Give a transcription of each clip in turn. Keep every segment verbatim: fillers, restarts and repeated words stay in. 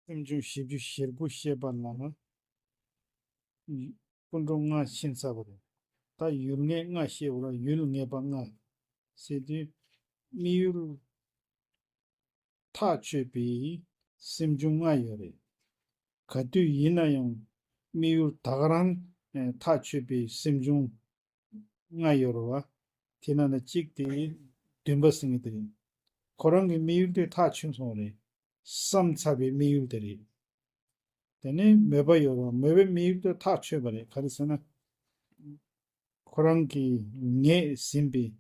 སེམས་བྱུང་བཞི་བཅུ་ཞེ་དགུ་བཤད་པ་ལ། ཀུན་འགྲོ་ལྔ་ཕྱིན་ཚར་བ་རེད། ད་ཡུལ་ངེས་ལྔ་བཤད་པ་ལ་ཡུལ་ངེས་པ་ལྔ་ཟེར་དུས། དམིགས་ཡུལ་ཐག་ཆོད་པའི་སེམས་བྱུང་ལྔ་ཡོད་རེད། ག་དུས་ཡིན་ན་ཡང་དམིགས་ཡུལ་ད་ག་རང་ཐག་ཆོད་པའི་སེམས་བྱུང་ལྔ་ཡོད་རེད་བ། དེ་ནང་ནས་གཅིག་དེ་བདུན་པ་ཟེར་མཁན་དེ་རེད། ཁོ་རང་གི་དམིགས་ཡུལ་དེ་ཐག་ཆོད་སོང་རེད། བསམ་ཚར་བའི་དམིགས་ཡུལ་དེ་རེད། དེ་ནས་མོས་པ་ཡོད་རེད་བ། མོས་པའི་དམིགས་ཡུལ་དེ་ཐག་ཆོད་པ་རེད། ག་རེ་ཟེར་ན། ཁོ་རང་གིས་ངེས་ཟིན་པའི།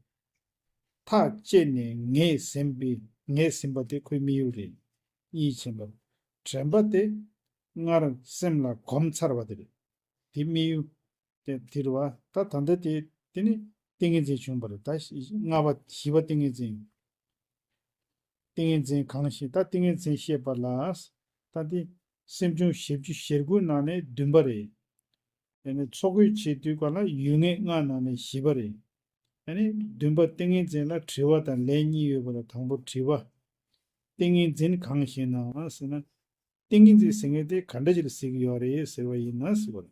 ཐག་བཅད་ནས་ངེས་ཟིན་པའི་ངེས་ཟིན་པ་དེ་ཁོའི་དམིགས་ཡུལ་རེད། གཉིས་ཕྱིན་པ། དྲན་པ་དེ་སྔར་སེམས་ལ་གོམས་ཚར་བ་དེ་རེད། དེ་དམིགས་ཡུལ་དེ་དེ་རེད་བ། ད་ད་ལྟ་དེ་དེ་ནི་ཏིང་ངེ་འཛིན་བྱུང་བ་རེད། ད་ལྔ་པ་བཞི་པ་ཏིང་ངེ་འཛིན། ཏིང་ངེ་འཛིན་གང་ཞིག་ད་ཏིང་ངེ་འཛིན་བཤད་པ་ལ། ད་འདི་སེམས་བྱུང་བཞི་བཅུ་ཞེ་དགུ་ནང་ནས་བདུན་པ་རེད། ཡང་ན་འཚོ་དགོས་བྱེད་དུས་ག་ལ་ཡུལ་ངེས་ལྔ་ནང་ནས་བཞི་པ་རེད། ཡང་ན་བདུན་པ་ཏིང་ངེ་འཛིན་ལ་དྲི་བ་དང་ལན་གཉིས་ཡོད་པ་ལ་དང་པོ་དྲི་བ། ཏིང་ངེ་འཛིན་གང་ཞིག་ན་ཟེར་ན། ཏིང་ངེ་འཛིན་ཟེར་མཁན་དེ་ག་འདྲ་ཞིག་ལ་ཟེར་གྱི་ཡོད་རེད་ཟེར་བ་ཡིན་ན་ཟེར་བ་རེད།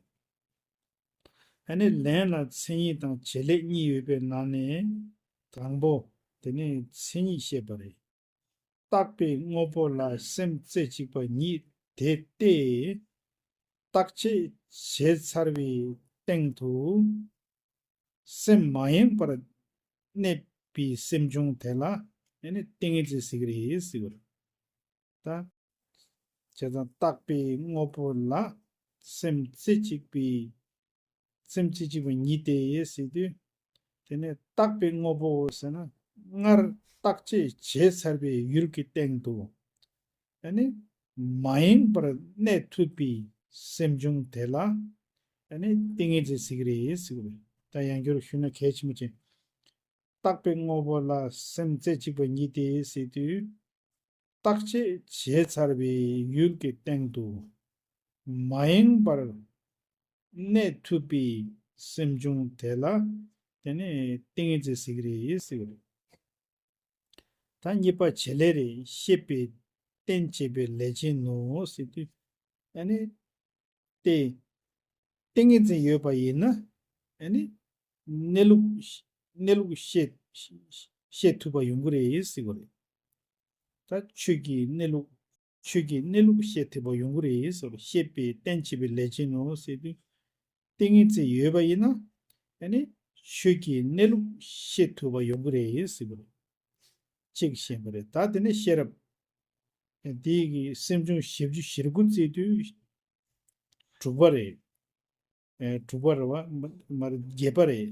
ཨ་ནི་ལན་ལ་མཚན་ཉིད་དང་བྱེད་ལས་གཉིས་ཡོད་པའི་ནང་ནས་དང་པོ་དེ་ནི་མཚན་ཉིད་བཤད་པ་རེད། བཏགས་པའི་དངོས་པོ་ལ་སེམས་རྩེ་གཅིག་པ་ཉིད་དེ་སྟེ། བརྟག་དཔྱད་བྱས་ཚར་བའི་སྟེང་དུ་སེམས་མ་ཡེངས་པར་གནས་པའི་སེམས་བྱུང་དེ་ལ་ཨ་ནི་ཏིང་ངེ་འཛིན་ཟེར་གྱི་རེད་ཟེར་གྱི་རེད། ད། བྱས་ཙང་བཏགས་པའི་དངོས་པོ་ལ་སེམས་རྩེ་གཅིག་པའི། སེམས་རྩེ་གཅིག་པ་ཉིད་དེ་ཟེར་དུས། དེ་ནས་བཏགས་པའི་དངོས་པོ་ཟེར་ན་སྔར་བརྟག་དཔྱད་བྱས་ཚར་བའི་ཡུལ་གྱི་སྟེང་དུ། ཨ་ནི་མ་ཡེངས་པར་གནས་ཐུབ་པའི་སེམས་བྱུང་དེ་ལ་ཨ་ནི་ཏིང་ངེ་འཛིན་ཟེར་གྱི་རེད་ཟེར་གྱི་རེད། ད་ཡང་བསྐྱར་ཞུས་ན་གལ་ཆེན་པོ་ཅན། བཏགས་པའི་དངོས་པོ་ལ་སེམས་རྩེ་གཅིག་པ་ཉིད་དེ་ཟེར་དུས། བརྟག་དཔྱད་བྱས་ཚར་བའི་ཡུལ་གྱི་སྟེང་དུ་མ་ཡེངས་པར་གནས་ཐུབ་པའི་སེམས་བྱུང་དེ་ལ་དེ་ནི་ཏིང་ངེ་འཛིན་ཟེར་གྱི་རེད་ཟེར་གྱི་རེད། ད་གཉིས་པ་བྱེད་ལས་རེད། ཤེས་པས་རྟེན་བྱེད་པའི་ལས་ཅན་ནོ་ཟེར་དུས། ཨ་ནི། ཏེ། ཏིང་ངེ་འཛིན་ཡོད་པ་ཡིན་ན། ཨ་ནི། གནས་ལུགས། གནས་ལུགས་ཤེས། ཤེས་ཐུབ་པ་ཡོང་གི་རེད་ཟེར་གྱི་རེད། ད་ཆོས་ཀྱི་གནས་ལུགས། ཆོས་ཀྱི་གནས་ལུགས་ཤེས་ཐུབ་པ་ཡོང་གི་རེད་ཟེར་བ། ཤེས་པས་རྟེན་བྱེད་པའི་ལས་ཅན་ནོ་ཟེར་དུས། ཏིང་ངེ་འཛིན་ཡོད་པ་ཡིན་ན། ཨ་ནི། ཆོས་ཀྱི་གནས་ལུགས་ཤེས་ཐུབ་པ་ཡོང་གི་རེད་ཟེར་གྱི་རེད། གཅིག་བཤད་པ་རེད། ད་དེ་ནས་ཤེས་རབ། དེ་གི་སེམས་བྱུང་བཞི་བཅུ་ཞེ་དགུ་བརྩིས་དུས། དྲུག་པ་རེད། ཨེ། དྲུག་པ་རེད་བ། མ་རེད། བརྒྱད་པ་རེད།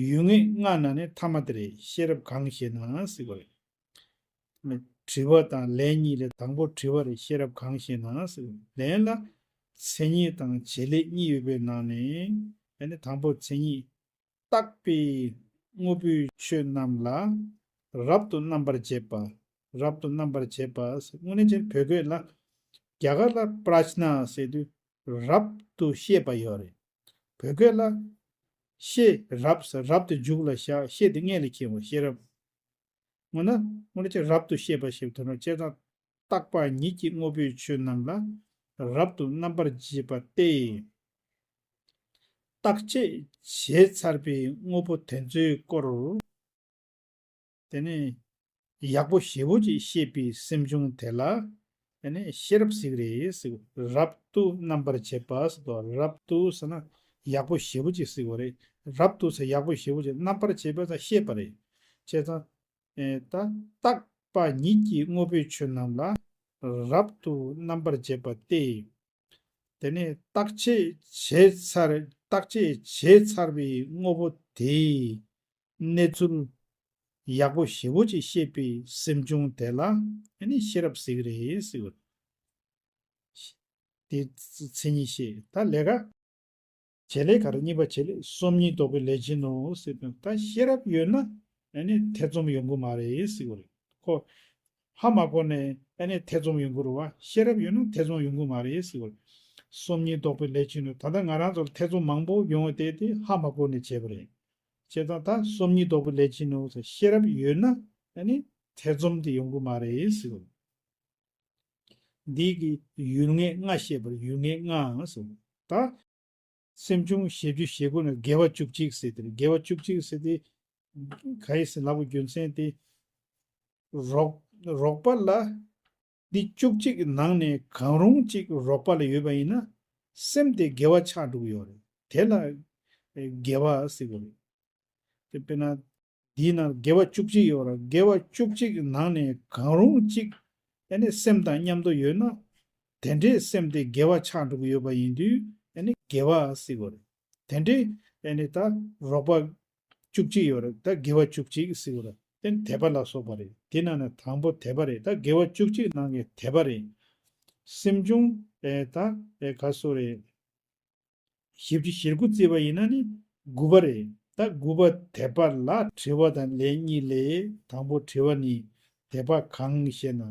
ཡུལ་ངེས་ལྔ་ནང་ནས་ཐ་མ་དེ་རེད། ཤེས་རབ་གང་ཞེ་ན་ཟེར་བ་རེད། དྲི་བ་དང་ལན་གཉིས་ལས་དང་པོ་དྲི་བ་རེད། ཤེས་རབ་གང་ཞེ་ན་ཟེར་བ། ལན་ལ་མཚན་ཉིད་དང་བྱེད་ལས་གཉིས་ཡོད་པའི་ནང་ནས་ཨ་ནི་དང་པོ་མཚན་ཉིད། བཏགས་པའི་དངོས་པོའི་ཆོས་རྣམས་ལ་རབ་ཏུ་རྣམ་པར་འབྱེད་པ། རབ་ཏུ་རྣམ་པར་འབྱེད་པ། དངོས་གནས་ཅན་བོད་སྐད་ལ་རྒྱ་གར་ལ་པྲ་ཤ་ན་ཟེར་དུས་རབ་ཏུ་ཤེས་པ་ཡོད་རེད། བོད་སྐད་ལ་ཤེས་རབ་ཟེར་རབ་ཏུ་འཇུག་ལ་བཞག་ཤེས་དེ་སྔོན་ལ་འཁྱེར་བ་ཤེས་རབ། སྔོན་ན་སྔོན་ལ་ཅིག་རབ་ཏུ་ཤེས་པ་ཞེས་དོན་རབ་བྱས་ཙང་། བཏགས་པ་ཉིད་ཀྱི་དངོས་པོའི་ཆོས་རྣམས་ལ་རབ་ཏུ་རྣམ་པར་འབྱེད་པ་སྟེ། བརྟག་དཔྱད་བྱས་ཚར་བའི་དངོས་པོ་དེ་ཚོའི་སྐོར། དེ་ནས་ཡག་པོ་ཞེ་པོ་ཅིག་ཤེས་པའི་སེམས་བྱུང་དེ་ལ་དེ་ནས་ཤེས་རབ་ཟེར་གྱི་རེད་ཟེར། རབ་ཏུ་རྣམ་པར་འབྱེད་པ་ཟེར་དུས་རབ་ཏུ་ཟེར་ན་ཡག་པོ་ཞེ་པོ་ཅིག་ཟེར་གྱི་རེད། རབ་ཏུ་ཟེར་ཡག་པོ་ཞེ་པོ་ཅིག་རྣམ་པར་འབྱེད་པ་ཟེར་ཤེས་པ་རེད། བྱས་ཙང་། ཨེ། ད་བཏགས་པ་ཉིད་ཀྱི་དངོས་པོའི་ཆོས་རྣམས་ལ་རབ་ཏུ་རྣམ་པར་འབྱེད་པ་སྟེ། དེ་ནས་བརྟག་དཔྱད་བྱས་ཚར། བརྟག་དཔྱད་བྱས་ཚར་བའི་དངོས་པོ་དེའི་གནས་ཚུལ་ཡག་པོ་ཞེ་པོ་ཅིག་ཤེས་པའི་སེམས་བྱུང་དེ་ལ་ཨ་ནི་ཤེས་རབ་ཟེར་གྱི་རེད་ཟེར་བ། དེ་མཚན་ཉིད་བཤད། ད་ལས་ཀ་བྱེད་ལས་ག་རེ། གཉིས་པ་བྱེད་ལས། སོམ་ཉི་ལྡོག་པའི་ལས་ཅན་ནོ་ཟེར་དུས། ད་ཤེས་རབ་ཡོད་ན་ཨ་ནི་ཐེ་ཚོམ་ཡོང་གི་མ་རེད་ཟེར་གྱི་རེད། ཁོ་ཧ་མ་གོ་ནས་ཨ་ནི་ཐེ་ཚོམ་ཡོང་གི་རེད་བ། ཤེས་རབ་ཡོད་ན་ཐེ་ཚོམ་ཡོང་གི་མ་རེད་ཟེར་གྱི་རེད། སོམ་ཉི་ལྡོག་པའི་ལས་ཅན་ནོ། ད་ལྟ་ང་རང་ཚོར་ཐེ་ཚོམ་མང་པོ་ཡོང་བ་དེ་དེ་ཧ་མ་གོ་ནས་བྱས་པ་རེད། བྱས་ཙང་ད་སོམ་ཉི་ལྡོག་པའི་ལས་ཅན་ནོ་ཟེར། ཤེས་རབ་ཡོད་ན་ཨ་ནི་ཐེ་ཚོམ་དེ་ཡོང་གི་མ་རེད་ཟེར་གྱི་རེད། འདི་གི་ཡུལ་ངེས་ལྔ་བཤད་པར་ཡུལ་ངེས་ལྔའང་གསུངས། ད་སེམས་བྱུང་བཞི་བཅུ་ཞེ་དགུ་ནས་དགེ་བ་བཅུ་གཅིག་ཟེར་ཏེ། དགེ་བ་བཅུ་གཅིག་ཟེར་ཏེ་ག་ཡི་ཟེར་ལབ་པའི་རྒྱུ་མཚན་དེ། རོགས་རོགས་པ་ལ་འདི་བཅུ་གཅིག་ནང་ནས་གང་རུང་གཅིག་རོགས་པ་ལ་ཡོད་པ་ཡིན་ན་སེམས་དེ་དགེ་བ་ཆགས་འགྲོ་གི་ཡོད་རེད། དེ་ལ་དགེ་བ་ཟེར་གི་རེད། དེ་དཔེར་ན་འདིའི་ནང་དགེ་བ་བཅུ་གཅིག་ཡོད་རེད། དགེ་བ་བཅུ་གཅིག་ནང་ནས་གང་རུང་གཅིག་ཨ་ནི་སེམས་དང་མཉམ་དུ་ཡོད་ན་དེ་འདྲའི་སེམས་དེ་དགེ་བ་ཆགས་འགྲོ་གི་ཡོད་པ་ཡིན་དུས་ཨ་ནི་དགེ་བ་ཟེར་གི་རེད། དེ་འདྲའི་ཨ་ནི་ད་རོགས་པ་བཅུ་གཅིག་ཡོད་རེད། ད་དགེ་བ་བཅུ་གཅིག་ཟེར་བ་རེད། དེ་ནི་དད་པ་ལ་སོགས་པ་རེད། དེ་ནང་ནས་དང་པོ་དད་པ་རེད། ད་དགེ་བ་བཅུ་གཅིག་ནང་གི་དད་པ་རེད། སེམས་བྱུང་ཨེ་ད་ཨེ་ག་སོ་རེད། བཞི་བཅུ་ཞེ་དགུ་བརྩིས་པ་ཡིན་ན་ནི་དགུ་པ་རེད། ད་དགུ་པ་དད་པ་ལ་དྲི་བ་དང་ལན་གཉིས་ལས། དང་པོ་དྲི་བ་ནི། དད་པ་གང་ཞེ་ན།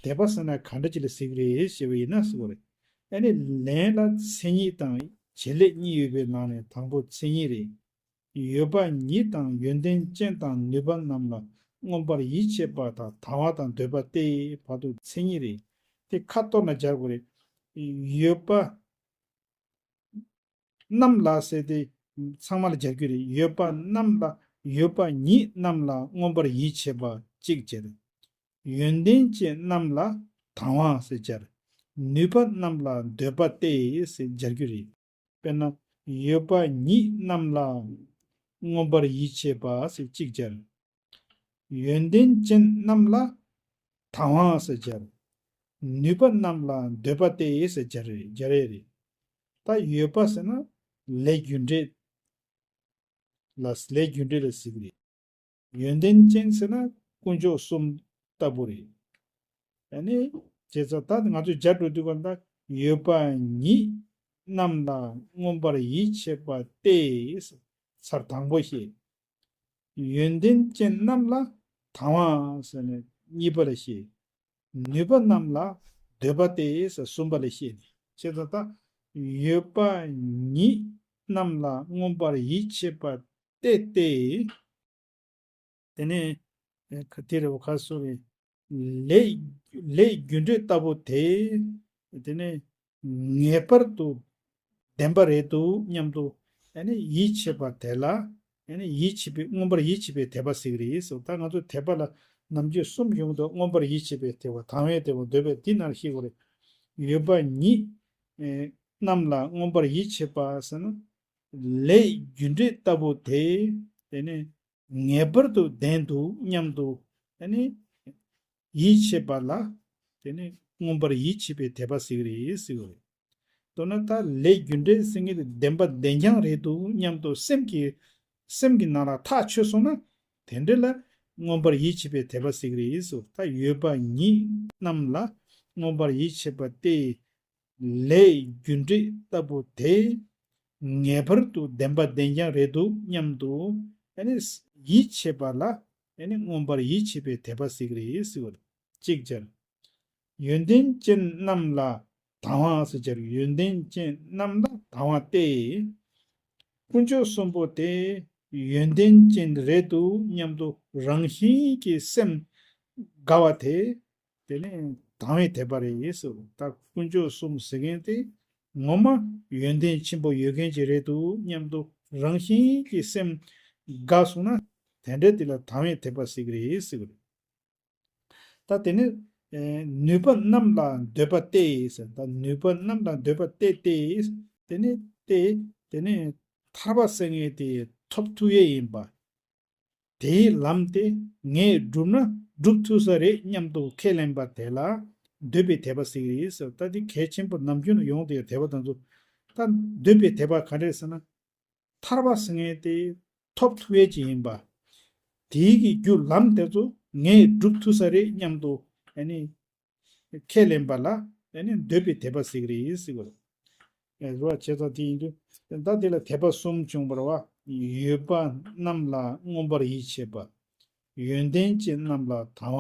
དད་པ་ཟེར་ན་ག་འདྲ་ཅིག་ལ་ཟེར་གི་རེད་ཞེས་པ་ཡིན་ན་ཟེར་བ་རེད། ཨ་ནི་ལན་ལ་མཚན་ཉིད་དང་བྱེད་ལས་གཉིས་ཡོད་པའི་ནང་ནས་དང་པོ་མཚན་ཉིད་རེད། ཡོད་པ་ཉིད་དང་ཡོན་ཏན་ཅན་དང་ནུས་པ་རྣམས་ལ་མངོན་པར་ཡིད་ཆེས་པ་དང་དང་བ་དང་འདོད་པ་སྟེ་བར་དུ་མཚན་ཉིད་རེད། དེ་ཁ་གཏོར་ན་སྦྱར་དགོས་རེད། ཡོད་པ་རྣམས་ལ་ཟེར་ཏེ་ཚང་མ་ལ་སྦྱར་རྒྱུ་རེད། ཡོད་པ་རྣམས་ལ་ཡོད་པ་ཉིད་རྣམས་ལ་མངོན་པར་ཡིད་ཆེས་པ་གཅིག་སྦྱར། ཡོན་ཏན་ཅན་རྣམས་ལ་དང་བ་ཟེར་སྦྱར། ནུས་པ་རྣམས་ལ་འདོད་པ་སྟེ་ཟེར་སྦྱར་རྒྱུ་རེད། དཔེར་ན། ཡོད་པ་ཉིད་རྣམས་ལ་མངོན་པར་ཡིད་ཆེས་པ་ཟེར་གཅིག་སྦྱར། ཡོན་ཏན་ཅན་རྣམས་ལ་དང་བ་ཟེར་སྦྱར། ནུས་པ་རྣམས་ལ་འདོད་པ་སྟེ་ཟེར་སྦྱར་རེད། སྦྱར་ཡས་རེད། ད་ཡོད་པ་ཟེར་ན་ལས་རྒྱུ་འབྲས་ལ་ལས་རྒྱུ་འབྲས་ལ་ཟེར་གི་རེད། ཡོན་ཏན་ཅན་ཟེར་ན་དཀོན་མཆོག་གསུམ་ལྟ་བུ་རེད། ཨ་ནི་བྱས་ཙང་ད་ང་ཚོས་སྦྱར་འགྲོ་དུས་ག་ད་ཡོད་པ་ཉིད་རྣམས་ལ་མངོན་པར་ཡིད་ཆེས་པ་སྟེ་ཚར་དང་པོ་བཤད། ཡོན་ཏན་ཅན་རྣམས་ལ་དང་བ་ཟེར་ནས་གཉིས་པ་ལ་བཤད། ནུས་པ་རྣམས་ལ་འདོད་པ་སྟེ་ཟེར་གསུམ་པ་ལ་བཤད་ནས་བྱས་ཙང་ད་ཡོད་པ་ཉིད་རྣམས་ལ་མངོན་པར་ཡིད་ཆེས་པ་སྟེ་སྟེ། དེ་ནས་ཨེ་ཁ་དེ་རེ་བ་ཁ་སོ་རེ། ལས་ལས་རྒྱུ་འབྲས་ལྟ་བུ་དེ། དེ་ནས་ངེས་པར་དུ་བདེན་པ་རེད་འདུག་སྙམ་དུ་ཨ་ནི་ཡིད་ཆེས་པ་དེ་ལ་ཨ་ནི་ཡིད་ཆེས་པའི་མངོན་པར་ཡིད་ཆེས་པའི་དད་པ་ཟེར་གི་རེད་ཟེར། ད་ང་ཚོ་དད་པ་ལ་ནམ་རྒྱུན་གསུམ་ཡོང་འདུག་མངོན་པར་ཡིད་ཆེས་པའི་དད་པ། དང་བའི་དད་པ། འདོད་པའི། འདི་ནང་ཤེས་དགོས་རེད། ཡོད་པ་ཉིད་ཨེ་རྣམས་ལ་མངོན་པར་ཡིད་ཆེས་པ་ཟེར་ན་ལས་རྒྱུ་འབྲས་ལྟ་བུ་དེ། དེ་ནས་ངེས་པར་དུ་ལྡན་འདུག་སྙམ་དུ་ཨ་ནི་ཡིད་ཆེས་པ་ལ་དེ་ནི་མངོན་པར་ཡིད་ཆེས་པའི་དད་པ་ཟེར་གི་རེད་ཟེར་བ་རེད། མདོར་ན་ད་ལས་རྒྱུ་འབྲས་ཟེར་མཁན་དེ་བདེན་པ་བདེན་རྐྱང་རེད་འདུག་སྙམ་དུ་སེམས་ཀྱི་སེམས་ཀྱི་ནང་ལ་ཐག་ཆོད་སོང་ན་དེ་འདྲ་ལ་མངོན་པར་ཡིད་ཆེས་པའི་དད་པ་ཟེར་གི་རེད་ཟེར། ད་ཡོད་པ་ཉིད་རྣམས་ལ་མངོན་པར་ཡིད་ཆེས་པ་སྟེ། ལས་རྒྱུ་འབྲས་ལྟ་བུ་དེ་ངེས་པར་དུ་བདེན་པ་བདེན་རྐྱང་རེད་འདུག་སྙམ་དུ་ཨ་ནི་ཡིད་ཆེས་པ་ལ་ཨ་ནི་མངོན་པར་ཡིད་ཆེས་པའི་དད་པ་ཟེར་གི་རེད་ཟེར་བ་རེད། གཅིག་སྦྱར། ཡོན་ཏན་ཅན་རྣམས་ལ་དང་བ་ཟེར་སྦྱར། ཡོན་ཏན་ཅན་རྣམས་ལ་དང་བ་སྟེ། དཀོན་མཆོག་གསུམ་པོ་དེ་ཡོན་ཏན་ཅན་རེད་འདུག་སྙམ་དུ་རང་བཞིན་གྱིས་སེམས་དགའ་བ་དེ། དེ་ནི་དང་བའི་དད་པ་རེད་ཟེར། ད་དཀོན་མཆོག་གསུམ་ཟེར་མཁན་དེ་ངོ་མ་ཡོན་ཏན་ཆེན་པོ་ཡོད་མཁན་ཅིག་རེད་འདུག་སྙམ་དུ་རང་བཞིན་གྱིས་སེམས་དགའ་སོང་ན་དེ་འདྲ་དེ་ལ་དང་བའི་དད་པ་ཟེར་གི་རེད་ཟེར་གི་རེད། ད་དེ་ནི་ཨེ་ནུས་པ་རྣམས་ལ་འདོད་པ་སྟེ་ཟེར། ད་ནུས་པ་རྣམས་ལ་འདོད་པ་སྟེ་སྟེ། དེ་ནི་སྟེ། དེ་ནི་ཐར་པ་ཟེར་མཁན་དེ་ཐོབ་ཐུབ་ཡས་ཡིན་པ། དེའི་ལམ་དེ་ངས་བསྒྲུབས་ན་སྒྲུབ་ཐུབ་ས་རེད་སྙམ་དུ་ཁས་ལེན་པ་དེ་ལ་འདོད་པའི་དད་པ་ཟེར་གྱི་རེད་ཟེར། ད་འདི་གལ་ཆེན་པོ་ནམ་རྒྱུན་ཡོང་བསྡད་ཡོད་དད་པ་དང་ཚོ། ད་འདོད་པའི་དད་པ་ག་རེ་ཟེར་ན། ཐར་པ་ཟེར་མཁན་དེ་ཐོབ་ཐུབ་ཡས་ཅིག་ཡིན་པ། དེའི་གི་རྒྱུ་ལམ་དེ་ཚོ་ངས་སྒྲུབ་ཐུབ་ས་རེད་སྙམ་དུ་ཨ་ནི། ཁས་ལེན་པ་ལ་ཨ་ནི་འདོད་པའི་དད་པ་ཟེར་གི་རེད་ཟེར་བ་རེད། རེད་བ། བྱས་ཙང་དེ་ཡིན་དུས་ད་དེ་ལ་དད་པ་གསུམ་བྱུང་བ་རེད་བ། ཡོད་པ་རྣམས་ལ་མངོན་པར་ཡིད་ཆེས་པ། ཡོན་ཏན་ཅན་རྣམས་ལ་དང་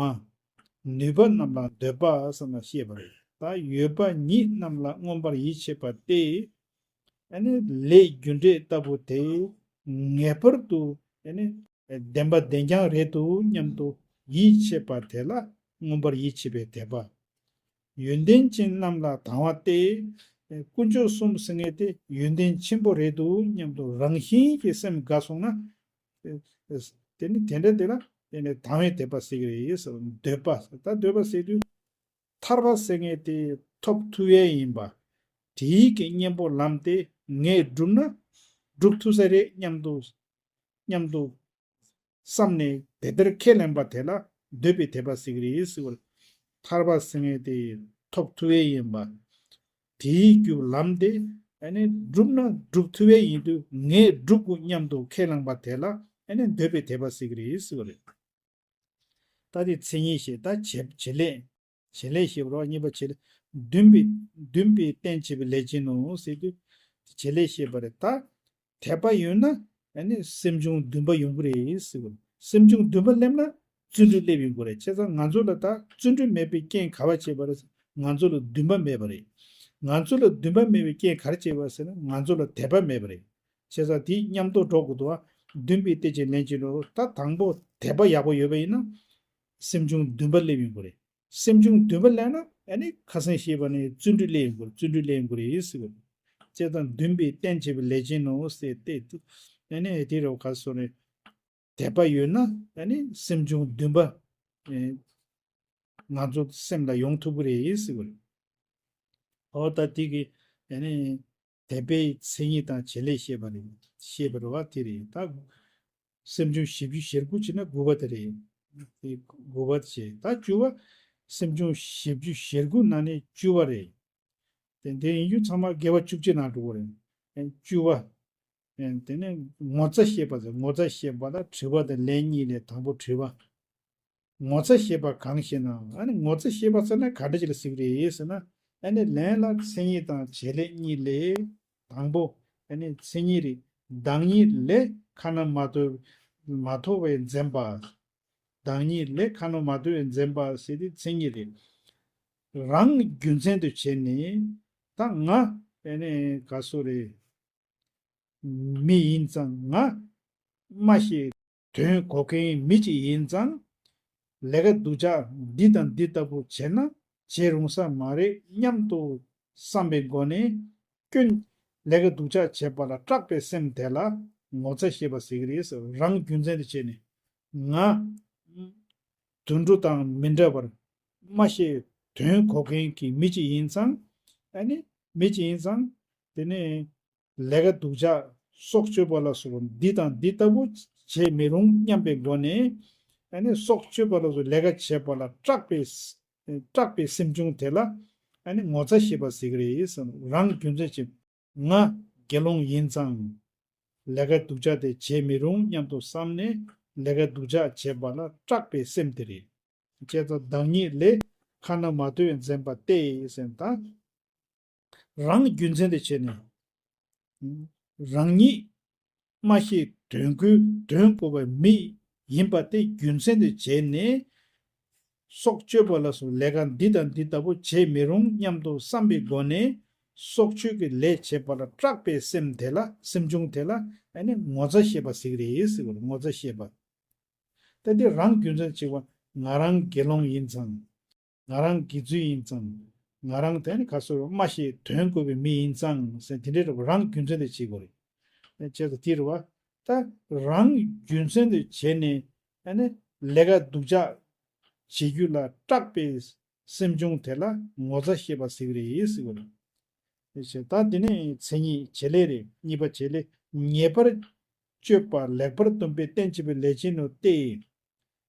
བ། ནུས་པ་རྣམས་ལ་འདོད་པ་ཟེར་ན་བཤད་པ་རེད། ད་ཡོད་པ་ཉིད་རྣམས་ལ་མངོན་པར་ཡིད་ཆེས་པ་སྟེ། ཨ་ནི་ལས་རྒྱུ་འབྲས་ལྟ་བུ་དེ་ངེས་པར་དུ་ཨ་ནི་བདེན་པ་བདེན་རྐྱང་རེད་འདུག་སྙམ་དུ་ཡིད་ཆེས་པ་དེ་ལ་མངོན་པར་ཡིད་ཆེས་པའི་དད་པ། ཡོན་ཏན་ཅན་རྣམས་ལ་དང་བ་སྟེ། དཀོན་མཆོག་གསུམ་ཟེར་མཁན་དེ་ཡོན་ཏན་ཆེན་པོ་རེད་འདུག་སྙམ་དུ་རང་བཞིན་གྱིས་སེམས་དགའ་སོང་ན། དེ་ནི་དེ་འདྲ་དེ་ལ་དེ་ནི་དང་བའི་དད་པ་ཟེར་གྱི་རེད་ཟེར། འདོད་པ་ཟེར། ད་འདོད་པ་ཟེར་དུས་ཐར་པ་ཟེར་མཁན་དེ་ཐོབ་ཐུབ་ཡས་ཡིན་པ། དེའི་གི་གཉེན་པོ་ལམ་དེ་ངས་བསྒྲུབས་ན་སྒྲུབ་ཐུབ་ས་རེད་སྙམ་དུ་སྙམ་དུ་བསམ་ནས་དེ་ལྟར་ཁས་ལེན་པ་དེ་ལ་འདོད་པའི་དད་པ་ཟེར་གྱི་རེད་ཟེར་བ། ཐར་པ་ཟེར་མཁན་དེ་ཐོབ་ཐུབ་ཡས་ཡིན་པ། དེའི་རྒྱུ་ལམ་དེ་ཨ་ནི་བསྒྲུབས་ན་སྒྲུབ་ཐུབ་ཡས་ཡིན་དུས་ངས་བསྒྲུབ་དགོས་སྙམ་དུ་ཁས་བླངས་པ་དེ་ལ་ཨ་ནི་འདོད་པའི་དད་པ་ཟེར་གྱི་རེད་ཟེར་བ་རེད། ད་དེ་མཚན་ཉིད་བཤད། ད་བྱེད་བྱེད་ལས། བྱེད་ལས་བཤད་པ་རེད་བ། གཉིས་པ་བྱེད་ལས། འདུན་པའི་འདུན་པའི་རྟེན་བྱེད་པའི་ལས་ཅན་ནོ་ཟེར་དུས། བྱེད་ལས་བཤད་པ་རེད་ད། དད་པ་ཡོད་ན་ཨ་ནི་སེམས་བྱུང་འདུན་པ་ཡོང་གི་རེད་ཟེར་བ། སེམས་བྱུང་འདུན་པ་སླེབས་ན་བརྩོན་འགྲུས་སླེབས་ཡོང་གི་རེད། བྱས་ཙང་ང་ཚོ་ལ་ད་བརྩོན་འགྲུས་མེད་པའི་རྐྱེན་ག་བ་བྱས་པ་རེད། ང་ཚོ་ལ་འདུན་པ་མེད་པ་རེད། ང་ཚོ་ལ་འདུན་པ་མེད་པའི་རྐྱེན་ག་རེ་བྱས་པ་ཟེར་ན་ང་ཚོ་ལ་དད་པ་མེད་པ་རེད། བྱས་ཙང་དེ་མཉམ་དུ་འགྲོ་དགོས་འདུག་བ། འདུན་པའི་རྟེན་བྱེད་ལས་ཅན་ནོ། ད་དང་པོ་དད་པ་ཡག་པོ་ཡོད་པ་ཡིན་ན་སེམས་བྱུང་འདུན་པ་སླེབས་ཡོང་གི་རེད། སེམས་བྱུང་འདུན་པ་སླེབས་ན་ཨ་ནི་ཁ་སང་བཤད་པ་ནས་བརྩོན་འགྲུས་སླེབས་ཡོང་གི་རེད། བརྩོན་འགྲུས་སླེབས་ཡོང་གི་རེད་ཟེར་གི་རེད། བྱས་ཙང་འདུན་པའི་རྟེན་བྱེད་པའི་ལས་ཅན་ནོ་ཟེར་ཏེ། ཨ་ནི་དེ་རེད་བ། ག་སོ་རེད། དད་པ་ཡོད་ན་ཨ་ནི་སེམས་བྱུང་འདུན་པ་ཨེ་ང་ཚོ་སེམས་ལ་ཡོང་ཐུབ་ཀྱི་རེད་ཟེར་གི་རེད། འོ་ད་དེ་གི་ཨ་ནི་དད་པའི་མཚན་ཉིད་དང་བྱེད་ལས་བཤད་པ་རེད། བཤད་པ་རེད་བ། དེ་རེད་ད། སེམས་བྱུང་བཞི་བཅུ་ཞེ་དགུ་བྱས་ན་དགུ་པ་དེ་རེད། དེ་དགུ་པ་དེ་བྱས། ད་བཅུ་པ། སེམས་བྱུང་བཞི་བཅུ་ཞེ་དགུ་ནང་ནས་བཅུ་པ་རེད། དེ་དེ་ཡིན་རྒྱུ་ཚང་མ་དགེ་བ་བཅུ་གཅིག་ནང་འགྲོ་གི་རེད། ཨེ་བཅུ་པ། ཨེ་དེ་ནས་ངོ་ཚ་ཤེས་པ་ཟེར། ངོ་ཚ་ཤེས་པ་ལ་དྲི་བ་དང་ལན་གཉིས་ལས། དང་པོ་དྲི་བ། ངོ་ཚ་ཤེས་པ་གང་ཞེ་ན། ཨ་ནི་ངོ་ཚ་ཤེས་པ་ཟེར་ན་ག་འདྲ་ཅིག་ལ་ཟེར་གི་རེད་ཟེར་ན། ཨ་ནི་ལན་ལ་མཚན་ཉིད་དང་བྱེད་ལས་གཉིས་ལས། དང་པོ་ཨ་ནི་མཚན་ཉིད་རེད། བདག་ཉིད་ལས་ཁ་ན་མ་ཐོ་མ་ཐོ་བས་འཛིན་པ། བདག་ཉིད་ལས་ཁ་ན་མ་ཐོ་བས་འཛིན་པ་ཟེར་དེ་མཚན་ཉིད་རེད། རང་རྒྱུ་མཚན་དུ་བྱས་ནས་ད་ང་ཨ་ནི་ག་སོ་རེད། མི་ཡིན་ཙང་ང་སྨྲ་ཤེས་དོན་གོ་མཁན་མི་གཅིག་ཡིན་ཙང་། ལས་ཀ་སྡུག་ཅག་འདི་དང་འདི་ལྟ་བུ་བྱས་ན་བྱེད་རུང་ས་མ་རེད་སྙམ་དུ་བསམ་པའི་སྒོ་ནས་སྐྱོན། ལས་ཀ་སྡུག་ཅག་བྱེད་པ་ལ་སྐྲག་པའི་སེམས་དེ་ལ་ངོ་ཚ་ཤེས་པ་ཟེར་གི་རེད་ཟེར། རང་རྒྱུ་མཚན་དུ་བྱས་ནས་ང་དུད་འགྲོ་དང་མི་འདྲ་བར་སྨྲ་ཤེས་དོན་གོ་མཁན་གྱི་མི་གཅིག་ཡིན་ཙང་། ཨ་ནི་མི་གཅིག་ཡིན་ཙང་། དེ་ནས་ལས་ཀ་སྡུག་ཅག་སྲོག་གཅོད་པ་ལ་སོགས་འདི་དང་འདི་ལྟ་བུ་བྱེད་མི་རུང་སྙམ་པའི་སྒོ་ནས། ཨ་ནི་སྲོག་གཅོད་པ་ལ་སོགས་ལས་ཀ་བྱེད་པ་ལ་སྐྲག་པའི་སྐྲག་པའི་སེམས་བྱུང་དེ་ལ་ཨ་ནི་ངོ་ཚ་ཤེས་པ་ཟེར་གི་རེད་ཟེར། རང་རྒྱུ་མཚན་གྱིས་ང་དགེ་སློང་ཡིན་ཙང་ལས་ཀ་སྡུག་ཅག་དེ་བྱེད་མི་རུང་སྙམ་དུ་བསམ་ནས་ལས་ཀ་སྡུག་ཅག་བྱེད་པ་ལ་སྐྲག་པའི་སེམས་དེ་རེད། བྱས་ཙང་བདག་ཉིད་ལས་ཁ་ན་མ་ཐོ་བས་འཛིན་པ་སྟེ་ཟེར་ད། རང་རྒྱུ་མཚན་དུ་བྱས་ནས། རང་ཉིད་སྨྲ་ཤེས་དོན་གོ་དོན་གོ་བའི་མི་ཡིན་པ་དེ་རྒྱུ་མཚན་དུ་བྱས་ནས། སྲོག་གཅོད་པ་ལ་སོགས་ལས་ཀ་འདི་དང་འདི་ལྟ་བུ་བྱེད་མི་རུང་སྙམ་དུ་བསམ་པའི་སྒོ་ནས་སྲོག་གཅོད་ཀྱི་ལས་བྱེད་པ་ལ་སྐྲག་པའི་སེམས་དེ་ལ་སེམས་བྱུང་དེ་ལ་ཨ་ནི་ངོ་ཚ་ཤེས་པ་ཟེར་གི་རེད་ཟེར་བ་རེད། ངོ་ཚ་ཤེས་པ། ད་འདི་རང་རྒྱུ་མཚན་གཅིག་པ། ང་རང་དགེ་སློང་ཡིན་ཙང་། ང་རང་དགེ་ཚུལ་ཡིན་ཙང་། ང་རང་དེ་ནི་ག་སོ་སྨྲ་ཤེས་དོན་གོ་བའི་མི་ཡིན་ཙང་ཟེར་དེ་འདྲའི་རང་རྒྱུ་མཚན་དེ་བྱེད་དགོས་རེད། བྱས་ཙང་དེ་རེད་བ། ད་རང་རྒྱུ་མཚན་དེ་བྱས་ནས་ཨ་ནི་ལས་ཀ་སྡུག་ཅག་བྱེད་རྒྱུ་ལ་སྐྲག་པའི་སེམས་བྱུང་དེ་ལ་ངོ་ཚ་ཤེས་པ་ཟེར་གི་རེད་ཟེར་གི་རེད། ད་དེ་ནས་མཚན་ཉིད་བྱེད་ལས་རེད། གཉིས་པ་བྱེད་ལས། ཉེས་པར་སྤྱོད་པ་ལེགས་པར་སྡོམ་པའི་རྟེན་བྱེད་པའི་ལས་ཅན་ནོ་སྟེ།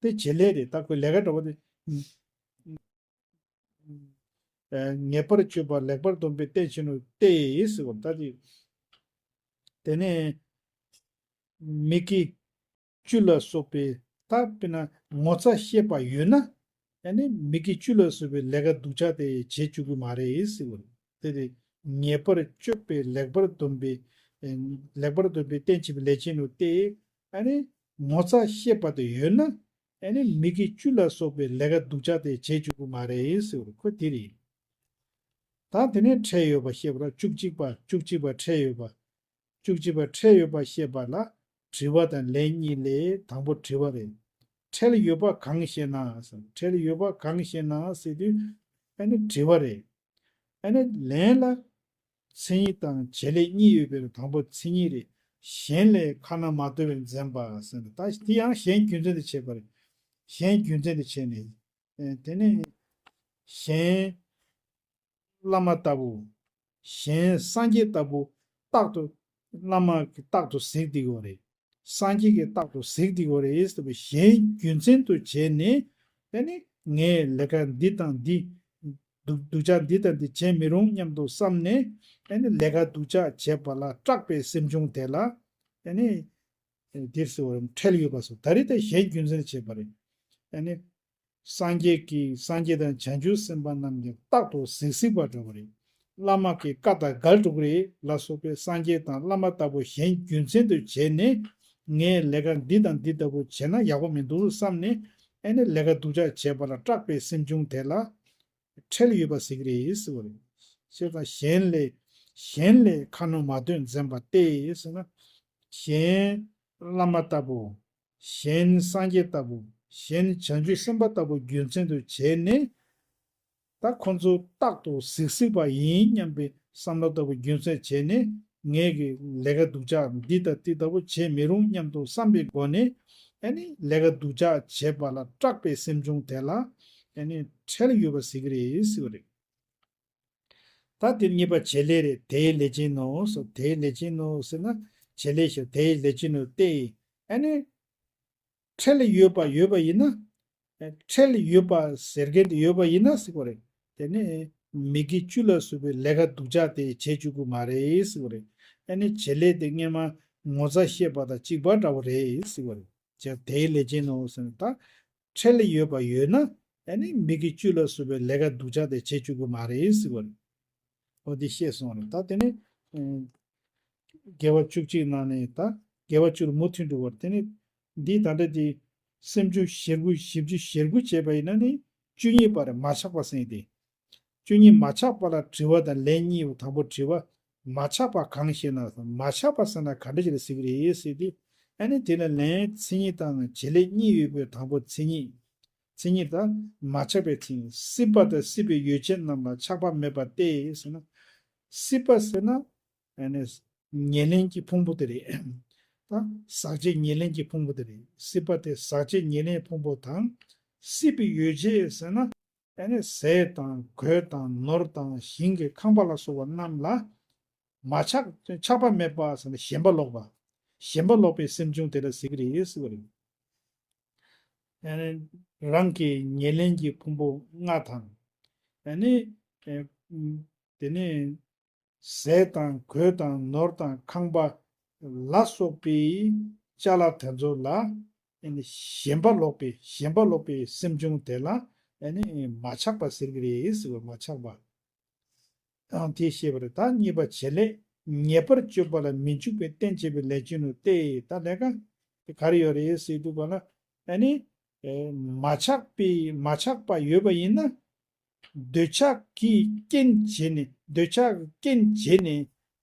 དེ་བྱེད་ལས་རེད། ད་ཁོའི་ལས་ཀ་འདྲ་བོ་དེ། ཨ་ཉེས་པར་སྤྱོད་པ་ལེགས་པར་སྡོམ་པའི་རྟེན་བྱེད་ནོ་སྟེ་ཟེར་བ་ད་དེ། དེ་ནས་མི་དགེ་བཅུ་ལ་སོགས་པའི་ད་དཔེར་ན་ངོ་ཚ་ཤེས་པ་ཡོད་ན། ཨ་ནི་མི་དགེ་བཅུ་ལ་སོགས་པའི་ལས་ཀ་སྡུག་ཅག་དེ་བྱེད་བཅུག་གི་མ་རེད་ཟེར་བ་རེད། དེ་དེ་ཉེས་པར་སྤྱོད་པའི་ལེགས་པར་སྡོམ་པའི་ཨེ་ལེགས་པར་སྡོམ་པའི་རྟེན་བྱེད་པའི་ལས་ཅན་ནོ་སྟེ། ཨ་ནི་ངོ་ཚ་ཤེས་པ་དེ་ཡོད་ན། ཨ་ནི་མི་དགེ་བཅུ་ལ་སོགས་པའི་ལས་ཀ་སྡུག་ཅག་དེ་བྱེད་བཅུག་གི་མ་རེད་ཟེར་བ་རེད། ཁོ་དེ་རེད། ད་དེ་ནས་ཁྲེལ་ཡོད་པ་བཤད་པ་ར། བཅུ་གཅིག་པ། བཅུ་གཅིག་པ་ཁྲེལ་ཡོད་པ། བཅུ་གཅིག་པ་ཁྲེལ་ཡོད་པ་བཤད་པ་ལ་དྲི་བ་དང་ལན་གཉིས་ལས། དང་པོ་དྲི་བ་རེད། ཁྲེལ་ཡོད་པ་གང་ཞེ་ན་ཟེར། ཁྲེལ་ཡོད་པ་གང་ཞེ་ན་ཟེར་དུས། ཨ་ནི་དྲི་བ་རེད། ཨ་ནི་ལན་ལ་མཚན་ཉིད་དང་བྱེད་ལས་གཉིས་ཡོད་པའི་དང་པོ་མཚན་ཉིད་རེད། གཞན་ལས་ཁ་ན་མ་ཐོ་བས་འཛིན་པ་ཟེར་ནས། ད་དེ་ཡང་གཞན་རྒྱུ་མཚན་དུ་བྱས་པ་རེད། གཞན་རྒྱུ་མཚན་དུ་བྱས་ནས། ཨ་དེ་ནི་གཞན་བླ་མ་ལྟ་བུ། གཞན་སངས་རྒྱས་ལྟ་བུ་རྟག་ཏུ། བླ་མ་གིས་རྟག་ཏུ་གཟིགས་བསྡད་ཀྱི་ཡོད་རེད། སངས་རྒྱས་ཀྱིས་རྟག་ཏུ་གཟིགས་བསྡད་ཀྱི་ཡོད་རེད་ཟེར་བའི་གཞན་རྒྱུ་མཚན་དུ་བྱས་ནས། ཨ་ནི་ངས་ལས་ཀ་འདི་དང་འདི། སྡུག་སྡུག་ཅག་འདི་དང་འདི་བྱེད་མི་རུང་སྙམ་དུ་བསམས་ནས། ཨ་ནི་ལས་ཀ་སྡུག་ཅག་བྱས་པ་ལ་སྐྲག་པའི་སེམས་བྱུང་དེ་ལ། ཨ་ནི་འདིར་ཟེར་བ་ཁྲེལ་ཡོད་པ་སོགས། ད་རེས་དེ་གཞན་རྒྱུ་མཚན་བྱས་པ་རེད། ཨ་ནི། སངས་རྒྱས་ཀྱིས། སངས་རྒྱས་དང་བྱང་ཆུབ་སེམས་དཔའ་རྣམས་ཀྱིས་རྟག་ཏུ་གཟིགས་གཟིགས་པ་འདྲ་བོ་རེད། བླ་མ་གི་བཀའ་དང་འགལ་འགྲོ་གི་རེད་ལ་སོགས་པའི་སངས་རྒྱས་དང་བླ་མ་ལྟ་བུ་གཞན་རྒྱུ་མཚན་དུ་བྱས་ནས། ངས་ལས་ཀ་འདི་དང་འདི་ལྟ་བུ་བྱས་ན་ཡག་པོ་མི་འདུག་བསམ་ནས། ཨ་ནི་ལས་ཀ་སྡུག་ཅག་བྱས་པ་ལ་སྐྲག་པའི་སེམས་བྱུང་དེ་ལ་ཁྲེལ་ཡོད་པ་ཟེར་གྱི་རེད་ཟེར་བ་རེད། ཞེས་དང་། གཞན་ལས། གཞན་ལས་ཁ་ན་མ་ཐོ་འཛིན་པ་སྟེ་ཟེར་ན། གཞན་བླ་མ་ལྟ་བུ། གཞན་སངས་རྒྱས་ལྟ་བུ། གཞན་བྱང་ཆུབ་སེམས་དཔའ་ལྟ་བུ་རྒྱུ་མཚན་དུ་བྱས་ནས། ད་ཁོ་ཚོ་རྟག་ཏུ་གཟིགས་གཟིགས་པ་ཡིན་སྙམ་པའི་བསམ་བློ་ལྟ་བུ་རྒྱུ་མཚན་བྱས་ནས། ངས་ཀྱི་ལས་ཀ་སྡུག་ཅག་འདི་དང་འདི་ལྟ་བུ་བྱེད་མི་རུང་སྙམ་དུ་བསམ་པའི་སྒོ་ནས། ཨ་ནི་ལས་ཀ་སྡུག་ཅག་བྱས་པ་ལ་སྐྲག་པའི་སེམས་བྱུང་དེ་ལ། ཨ་ནི་ཁྲེལ་ཡོད་པ་ཟེར་གྱི་རེད་ཟེར་བ་རེད། ད་དེ་གཉིས་པ་བྱེད་ལས་རེད། དེའི་ལས་ཅན་ནོ་ཟེར། དེའི་ལས་ཅན་ནོ་ཟེར་ན། བྱེད་ལས་ཞེས། དེའི་ལས་ཅན་ནོ་སྟེ། ཨ་ནི་ཁྲེལ་ཡོད་པ་ཡོད་པ་ཡིན་ན། ཁྲེལ་ཡོད་པ་ཟེར་མཁན་དེ་ཡོད་པ་ཡིན་ན་ཟེར་བ་རེད། དེ་ནི་མི་དགེ་བཅུ་ལ་སོགས་པའི་ལས་ཀ་སྡུག་ཅག་དེ་བྱེད་བཅུག་གི་མ་རེད་ཟེར་བ་རེད། ཨ་ནི་བྱེད་ལས་དེ་སྔོན་མ་ངོ་ཚ་ཤེས་པ་དང་གཅིག་པ་འདྲ་བོ་རེད་ཟེར་བ་རེད། ཅེས་དེའི་ལས་ཅན་ནོ་ཟེར་ན། ད་ཁྲེལ་ཡོད་པ་ཡོད་ན། ཨ་ནི་མི་དགེ་བཅུ་ལ་སོགས་པའི་ལས་ཀ་སྡུག་ཅག་དེ་བྱེད་བཅུག་གི་མ་རེད་ཟེར་བ་རེད། འོ་དེ་བཤད་སོང་རེད། ད་དེ་ནི་ཨ་དགེ་བ་བཅུ་གཅིག་ནང་ནས། ད་དགེ་བ་བཅུ་ལ་མུ་མཐུད་འགྲོ་བར། དེ་ནི་འདི་ད་ལྟ་དེ་སེམས་བྱུང་ཞེ་དགུ། བཞི་བཅུ་ཞེ་དགུ་བྱས་པ་ཡིན་ན་ནི་བཅུ་གཉིས་པ་རེད། མ་ཆགས་པ་ཟེར་དེ། བཅུ་གཉིས་མ་ཆགས་པ་ལ་དྲི་བ་དང་ལན་གཉིས། དང་པོ་དྲི་བ། མ་ཆགས་པ་གང་ཞེ་ན། མ་ཆགས་པ་ཟེར་ན་ག་འདྲ་ཞིག་ལ་ཟེར་གྱི་རེད་ཟེར་དུས། ཨ་ནི་དེ་ལ་ལན་མཚན་ཉིད་དང་བྱེད་ལས་གཉིས་ཡོད་པའི་དང་པོ་མཚན་ཉིད། མཚན་ཉིད་དང་མ་ཆགས་པའི་མཚན་ཉིད། སྲིད་པ་དང་སྲིད་པའི་ཡོ་བྱད་རྣམས་ལ་ཆགས་པ་མེད་པ་སྟེ་ཟེར་ན། སྲིད་པ་ཟེར་ན་ཨ་ནི་ཉེར་ལེན་གྱི་ཕུང་པོ་དེ་རེད། ད་ཟག་བཅས་ཉེར་ལེན་གྱི་ཕུང་པོ་དེ་རེད། སྲིད་པ་དེ་ཟག་བཅས་ཉེར་ལེན་ཕུང་པོ་དང་། སྲིད་པའི་ཡོ་བྱད་ཟེར་ན། ཨ་ནི་ཟས་དང་གོས་དང་ནོར་དང་ཞིང་གི་ཁང་པ་ལ་སོགས་པ་རྣམས་ལ་མ་ཆགས། ཆགས་པ་མེད་པ་ཟེར་ན་ཞེན་པ་ལོག་པ། ཞེན་པ་ལོག་པའི་སེམས་བྱུང་དེ་ལ་ཟེར་གྱི་རེད་ཟེར་བ་རེད། ཨ་ནི་རང་གི་ཉེར་ལེན་གྱི་ཕུང་པོ་ལྔ་དང་། ཨ་ནི་ཨེ་དེ་ནས་ཟས་དང་གོས་དང་ནོར་དང་ཁང་པ་ལ་སོགས་པའི་ཅ་ལག་དེ་ཚོ་ལ། ཨ་ནི་ཞེན་པ་ལོག་པའི། ཞེན་པ་ལོག་པའི་སེམས་བྱུང་དེ་ལ། ཨ་ནི་མ་ཆགས་པ་ཟེར་གྱི་རེད་ཟེར་བ། མ་ཆགས་པ། ཨང་། དེ་ཤེས་པ་རེད། ད་གཉིས་པ་བྱེད་ལས། ཉེས་པར་སྤྱོད་པ་ལ་མི་འཇུག་པའི་རྟེན་བྱེད་པའི་ལས་ཅན་ནོ་སྟེ། ད་ལས་ཀ་དེ་ག་རེ་ཡོད་རེད་ཟེར་དུས་ག་ལ། ཨ་ནི་ཨེ་མ་ཆགས་པའི། མ་ཆགས་པ་ཡོད་པ་ཡིན་ན། འདོད་ཆགས་ཀྱི་རྐྱེན་བྱས་ནས། འདོད་ཆགས་ཀྱི་རྐྱེན་བྱས་ནས།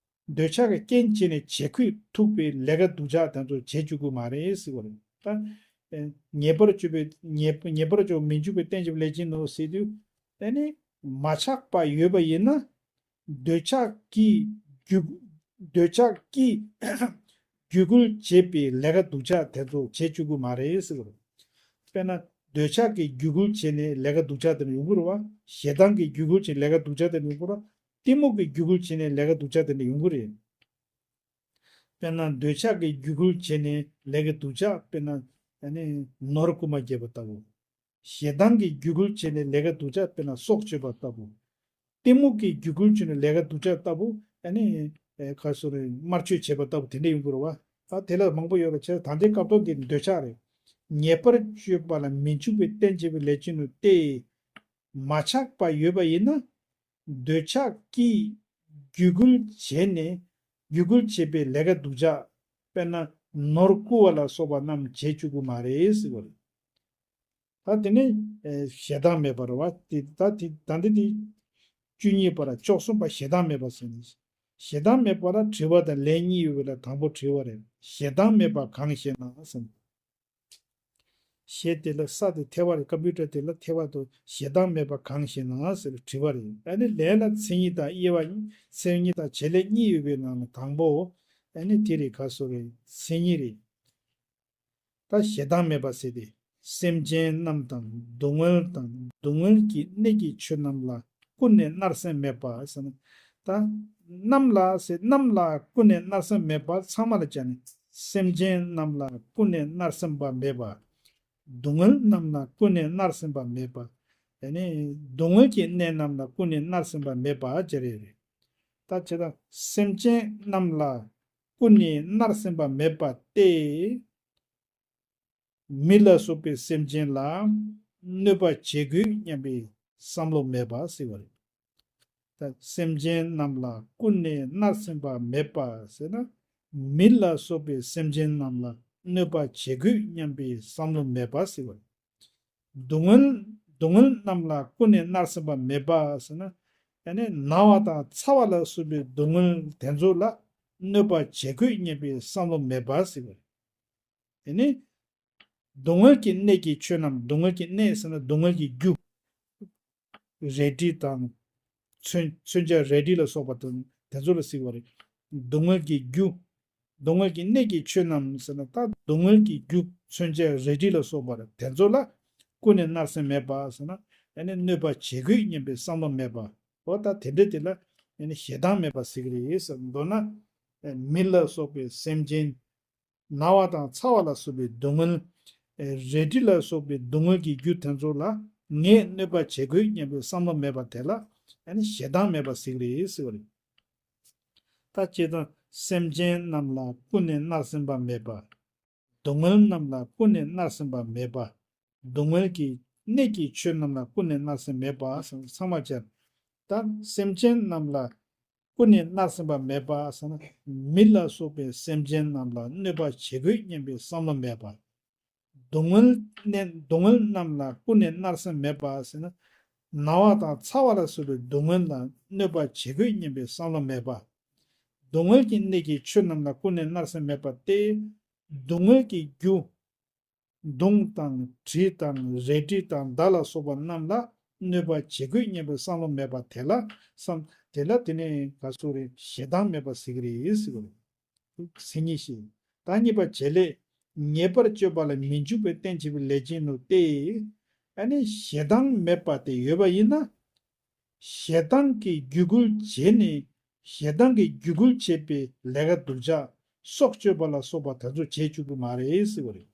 འདོད་ཆགས་ཀྱི་རྐྱེན་བྱས་ནས་བྱེད་ཁུལ་ཐུག་པའི་ལས་ཀ་སྡུག་ཅག་དེ་ཚོ་བྱེད་བཅུག་གི་མ་རེད་ཟེར་བ་རེད། ད་ཨེ་ཉེས་པར་སྤྱོད་པའི། ཉེས་ཉེས་པར་སྤྱོད་པ་མི་འཇུག་པའི་རྟེན་བྱེད་པའི་ལས་ཅན་ནོ་ཟེར་དུས། ཨ་ནི་མ་ཆགས་པ་ཡོད་པ་ཡིན་ན། འདོད་ཆགས་ཀྱི་རྒྱུ། འདོད་ཆགས་ཀྱི་རྒྱུ་རྐྱེན་བྱེད་པའི་ལས་ཀ་སྡུག་ཅག་དེ་ཚོ་བྱེད་བཅུག་གི་མ་རེད་ཟེར་བ་རེད། དཔེར་ན་འདོད་ཆགས་ཀྱི་རྒྱུ་རྐྱེན་བྱས་ནས་ལས་ཀ་སྡུག་ཅག་དེ་འདྲ་ཡོང་གི་རེད་བ། ཞེ་སྡང་གི་རྒྱུ་རྐྱེན་བྱས་ནས་ལས་ཀ་སྡུག་ཅག་དེ་འདྲ་ཡོང་གི་རེད་བ། གཏི་མུག་གི་རྒྱུ་རྐྱེན་བྱས་ནས་ལས་ཀ་སྡུག་ཅག་དེ་འདྲ་ཡོང་གི་རེད། དཔེར་ན་འདོད་ཆགས་ཀྱི་རྒྱུ་རྐྱེན་བྱས་ནས་ལས་ཀ་སྡུག་ཅག། དཔེར་ན་ཨ་ནི་ནོར་རྐུན་མ་རྒྱབ་པ་ལྟ་བུ། ཞེ་སྡང་གི་རྒྱུ་རྐྱེན་བྱས་ནས་ལས་ཀ་སྡུག་ཅག། དཔེར་ན་སྲོག་གཅོད་པ་ལྟ་བུ། གཏི་མུག་གི་རྒྱུ་རྐྱེན་བྱས་ནས་ལས་ཀ་སྡུག་ཅག་ལྟ་བུ། ཨ་ནི་ཨེ་ག་སོ་རེ་དམར་མཆོད་བྱེད་པ་ལྟ་བུ་དེ་འདྲ་ཡོང་གི་རེད་བ། ད་དེ་ལ་མང་པོ་ཡོད་པ་བྱས། ད་ལྟའི་སྐབས་ཐོག་འདི་འདོད་ཆགས་རེད། ཉེས་པར་སྤྱོད་པ་ལ་མི་འཇུག་པའི་རྟེན་བྱེད་པའི་ལས་ཅན་ནོ་སྟེ། མ་ཆགས་པ་ཡོད་པ་ཡིན་ན། འདོད་ཆགས་ཀྱིས་རྒྱུ་རྐྱེན་བྱས་ནས། རྒྱུ་རྐྱེན་བྱེད་པའི་ལས་ཀ་སྡུག་ཅག། དཔེར་ན་ནོར་རྐུ་བ་ལ་སོགས་པ་རྣམས་བྱེད་བཅུག་གི་མ་རེད་ཟེར་བ་རེད། ད་དེ་ནི་ཨེ་ཞེ་སྡང་མེད་པ་རེད་བ། དེ་ད་དེ་ད་འདི་དེ་བཅུ་གཉིས་པ་ལ། བཅུ་གསུམ་པ་ཞེ་སྡང་མེད་པ་ཟེར་ནས། ཞེ་སྡང་མེད་པ་ལ་དྲི་བ་དང་ལན་གཉིས་ཡོད་པ་ལ་དང་པོ་དྲི་བ་རེད། ཞེ་སྡང་མེད་པ་གང་ཞེ་ན་ཟེར་ན། གཞི་དེ་ལ་ས་དེ་ཐེ་བ་རེད། ཀམ་པུ་ཊར་དེ་ལ་ཐེ་བ་དང་ཞེ་སྡང་མེད་པ་གང་ཞེ་ན་ཟེར་དྲི་བ་རེད། ཨ་ནི་ལན་ལ་མཚན་ཉིད་དང་དབྱེ་བ་མཚན་ཉིད་དང་བྱེད་ལས་གཉིས་ཡོད་པའི་ནང་ནས་དང་པོ། ཨ་ནི་དེ་རེད། ག་སོ་རེད། མཚན་ཉིད་རེད། ད་ཞེ་སྡང་མེད་པ་ཟེར་ཏེ། སེམས་ཅན་རྣམས་དང་སྡུག་བསྔལ་དང་སྡུག་བསྔལ་གྱི་གནས་ཀྱི་ཆོས་རྣམས་ལ་ཀུན་ནས་མནར་སེམས་མེད་པ་ཟེར་ན། ད་རྣམས་ལ་ཟེར། རྣམས་ལ་ཀུན་ནས་མནར་སེམས་མེད་པ། ཚང་མ་ལ་བྱ་ནས་སེམས་ཅན་རྣམས་ལ་ཀུན་ནས་མནར་སེམས་པ་མེད་པ། སྡུག་བསྔལ་རྣམས་ལ་ཀུན་ནས་མནར་སེམས་པ་མེད་པ། ཡ་ནི་སྡུག་བསྔལ་གྱི་གནས་རྣམས་ལ་ཀུན་ནས་མནར་སེམས་པ་མེད་པ་བྱ་རེ་རེད། ད་བྱེད་དང་སེམས་ཅན་རྣམས་ལ་ཀུན་ནས་མནར་སེམས་པ་མེད་པ་སྟེ། མི་ལ་སོགས་པའི་སེམས་ཅན་ལ་གནོད་པ་བྱེད་དགོས་སྙམ་པའི་བསམ་བློ་མེད་པ་ཟེར་བ་རེད། ད་སེམས་ཅན་རྣམས་ལ་ཀུན་ནས་མནར་སེམས་པ་མེད་པ་ཟེར་ན། མི་ལ་སོགས་པའི་སེམས་ཅན་རྣམས་ལ་གནོད་པ་བྱེད་དགོས་སྙམ་པའི་བསམ་བློ་མེད་པ་ཟེར་བ་རེད། སྡུག་བསྔལ་སྡུག་བསྔལ་རྣམས་ལ་ཀུན་ནས་མནར་སེམས་པ་མེད་པ་ཟེར་ན། ཡ་ནི་ན་བ་དང་ཚ་བ་ལ་སོགས་པའི་སྡུག་བསྔལ་དེ་ཚོ་ལ་གནོད་པ་བྱེད་དགོས་སྙམ་པའི་བསམ་བློ་མེད་པ་ཟེར་བ་རེད། དེ་ནི། སྡུག་བསྔལ་གྱི་གནས་ཀྱི་ཆོས་རྣམས། སྡུག་བསྔལ་གྱི་གནས་ཟེར་ན་སྡུག་བསྔལ་གྱི་རྒྱུ། རལ་གྲི་དང་། མཚོན་མཚོན་ཆ་རལ་གྲི་ལ་སོགས་པ་དང་དེ་ཚོ་ལ་ཟེར་བ་རེད། སྡུག་བསྔལ་གྱི་རྒྱུ། སྡུག་བསྔལ་གྱི་གནས་ཀྱི་ཆོས་རྣམས་ཟེར་ན། ད་སྡུག་བསྔལ་གྱི་རྒྱུ་མཚོན་ཆ་རལ་གྲི་ལ་སོགས་པ་རེད། དེ་ཚོ་ལ་ཀུན་ནས་མནར་སེམས་མེད་པ་ཟེར་ན། ཡ་ནི་གནོད་པ་བྱེད་དགོས་སྙམ་པའི་བསམ་བློ་མེད་པ། འོ་ད་དེ་འདྲ་དེ་ལ་ཡ་ནི་ཞེ་སྡང་མེད་པ་ཟེར་གྱི་རེད་ཟེར། མདོར་ན། མི་ལ་སོགས་པའི་སེམས་ཅན། ན་བ་དང་ཚ་བ་ལ་སོགས་པའི་སྡུག་བསྔལ། རལ་གྲི་ལ་སོགས་པའི་སྡུག་བསྔལ་གྱི་རྒྱུ་དེ་ཚོ་ལ་ངས་གནོད་པ་བྱེད་དགོས་སྙམ་པའི་བསམ་བློ་མེད་པ་དེ་ལ་ཨ་ནི་ཞེ་སྡང་མེད་པ་ཟེར་གྱི་རེད་ཟེར་བ་རེད། ད་བྱེད་དང་སེམས་ཅན་རྣམས་ལ་ཀུན་ནས་མནར་སེམས་པ་མེད་པ། སྡུག་བསྔལ་རྣམས་ལ་ཀུན་ནས་མནར་སེམས་པ་མེད་པ། སྡུག་བསྔལ་གྱི་གནས་ཀྱི་ཆོས་རྣམས་ལ་ཀུན་ནས་མནར་སེམས་མེད་པ་ཟེར་ཚང་མ་སྦྱར། ད་སེམས་ཅན་རྣམས་ལ་ཀུན་ནས་མནར་སེམས་པ་མེད་པ་ཟེར་ན། མི་ལ་སོགས་པའི་སེམས་ཅན་རྣམས་ལ་གནོད་པ་བྱེད་དགོས་སྙམ་པའི་བསམ་བློ་མེད་པ། སྡུག་བསྔལ་གནས་སྡུག་བསྔལ་རྣམས་ལ་ཀུན་ནས་མནར་སེམས་མེད་པ་ཟེར་ན། ན་བ་དང་ཚ་བ་ལ་སོགས་པའི་སྡུག་བསྔལ་ལ་གནོད་པ་བྱེད་དགོས་སྙམ་པའི་བསམ་བློ་མེད་པ། སྡུག་བསྔལ་གྱི་གནས་ཀྱི་ཆོས་རྣམས་ལ་ཀུན་ནས་མནར་སེམས་མེད་པ་སྟེ། སྡུག་བསྔལ་གྱི་རྒྱུ། མདུང་དང་གྲི་དང་རལ་གྲི་དང་མདའ་ལ་སོགས་པ་རྣམས་ལ་གནོད་པ་བྱེད་དགོས་སྙམ་པའི་བསམ་བློ་མེད་པ་དེ་ལ་བསམ། དེ་ལ་དེ་ནས་ག་སོགས་རེད། ཞེ་སྡང་མེད་པ་ཟེར་གྱི་རེད་ཟེར་གྱི་རེད། མཚན་ཉིད་བཤད། ད་གཉིས་པ་བྱེད་ལས། ཉེས་པར་སྤྱོད་པ་ལ་མི་འཇུག་པའི་རྟེན་བྱེད་པའི་ལས་ཅན་ནོ་སྟེ། ཨ་ནི་ཞེ་སྡང་མེད་པ་དེ་ཡོད་པ་ཡིན་ན། ཞེ་སྡང་གི་རྒྱུ་འགུལ་བྱས་ནས་ཞེ་སྡང་གི་རྒྱུ་འགུལ་བྱེད་པའི་ལས་ཀ་སྡུག་ཅག་སྲོག་གཅོད་པ་ལ་སོགས་པ་དེ་ཚོ་བྱེད་བཅུག་གི་མ་རེད་ཟེར་བ་རེད།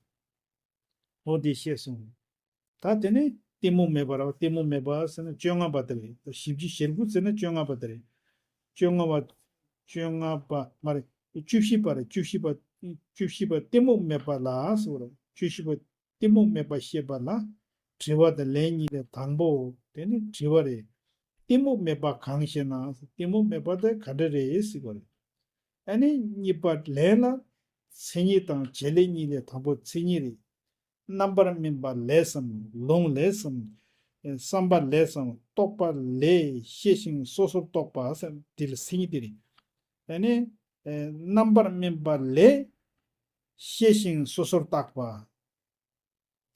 འོ་དེ་བཤད་སོང་། ད་དེ་ནས་གཏི་མུག་མེད་པ་རེད་བ། གཏི་མུག་མེད་པ་ཟེར་ན་བཅོ་ལྔ་པ་དེ་རེད། བཞི་བཅུ་ཞེ་དགུ་ཟེར་ན་བཅོ་ལྔ་པ་དེ་རེད། བཅོ་ལྔ་པ། བཅོ་ལྔ་པ་མ་རེད། བཅུ་བཞི་པ་རེད། བཅུ་བཞི་པ། བཅུ་བཞི་པ་གཏི་མུག་མེད་པ་ལ་ཟེར་བ་རེད། བཅུ་བཞི་པ། གཏི་མུག་མེད་པ་བཤད་པ་ལ། དྲི་བ་དང་ལན་གཉིས་ལས་དང་པོ། དེ་ནི་དྲི་བ་རེད། གཏི་མུག་མེད་པ་གང་ཞེ་ན། གཏི་མུག་མེད་པ་དེ་ག་འདྲ་རེད་ཟེར་བ་རེད། ཨ་ནི་གཉིས་པ་ལན་ལ། མཚན་ཉིད་དང་བྱེད་ལས་གཉིས་ལས་དང་པོ་མཚན་ཉིད་རེད། རྣམ་པར་སྨིན་པ་ལས་སམ། ལུང་ལས་སམ། བསམ་པ་ལས་སམ། རྟོག་པ་ལས་ཤེས་ཤིང་སོ་སོར་རྟོག་པ་ཟེར་དེ་ལ་མཚན་ཉིད་དེ་རེད། ཨ་ནི། རྣམ་པར་སྨིན་པ་ལས་ཤེས་ཤིང་སོ་སོར་བརྟག་པ།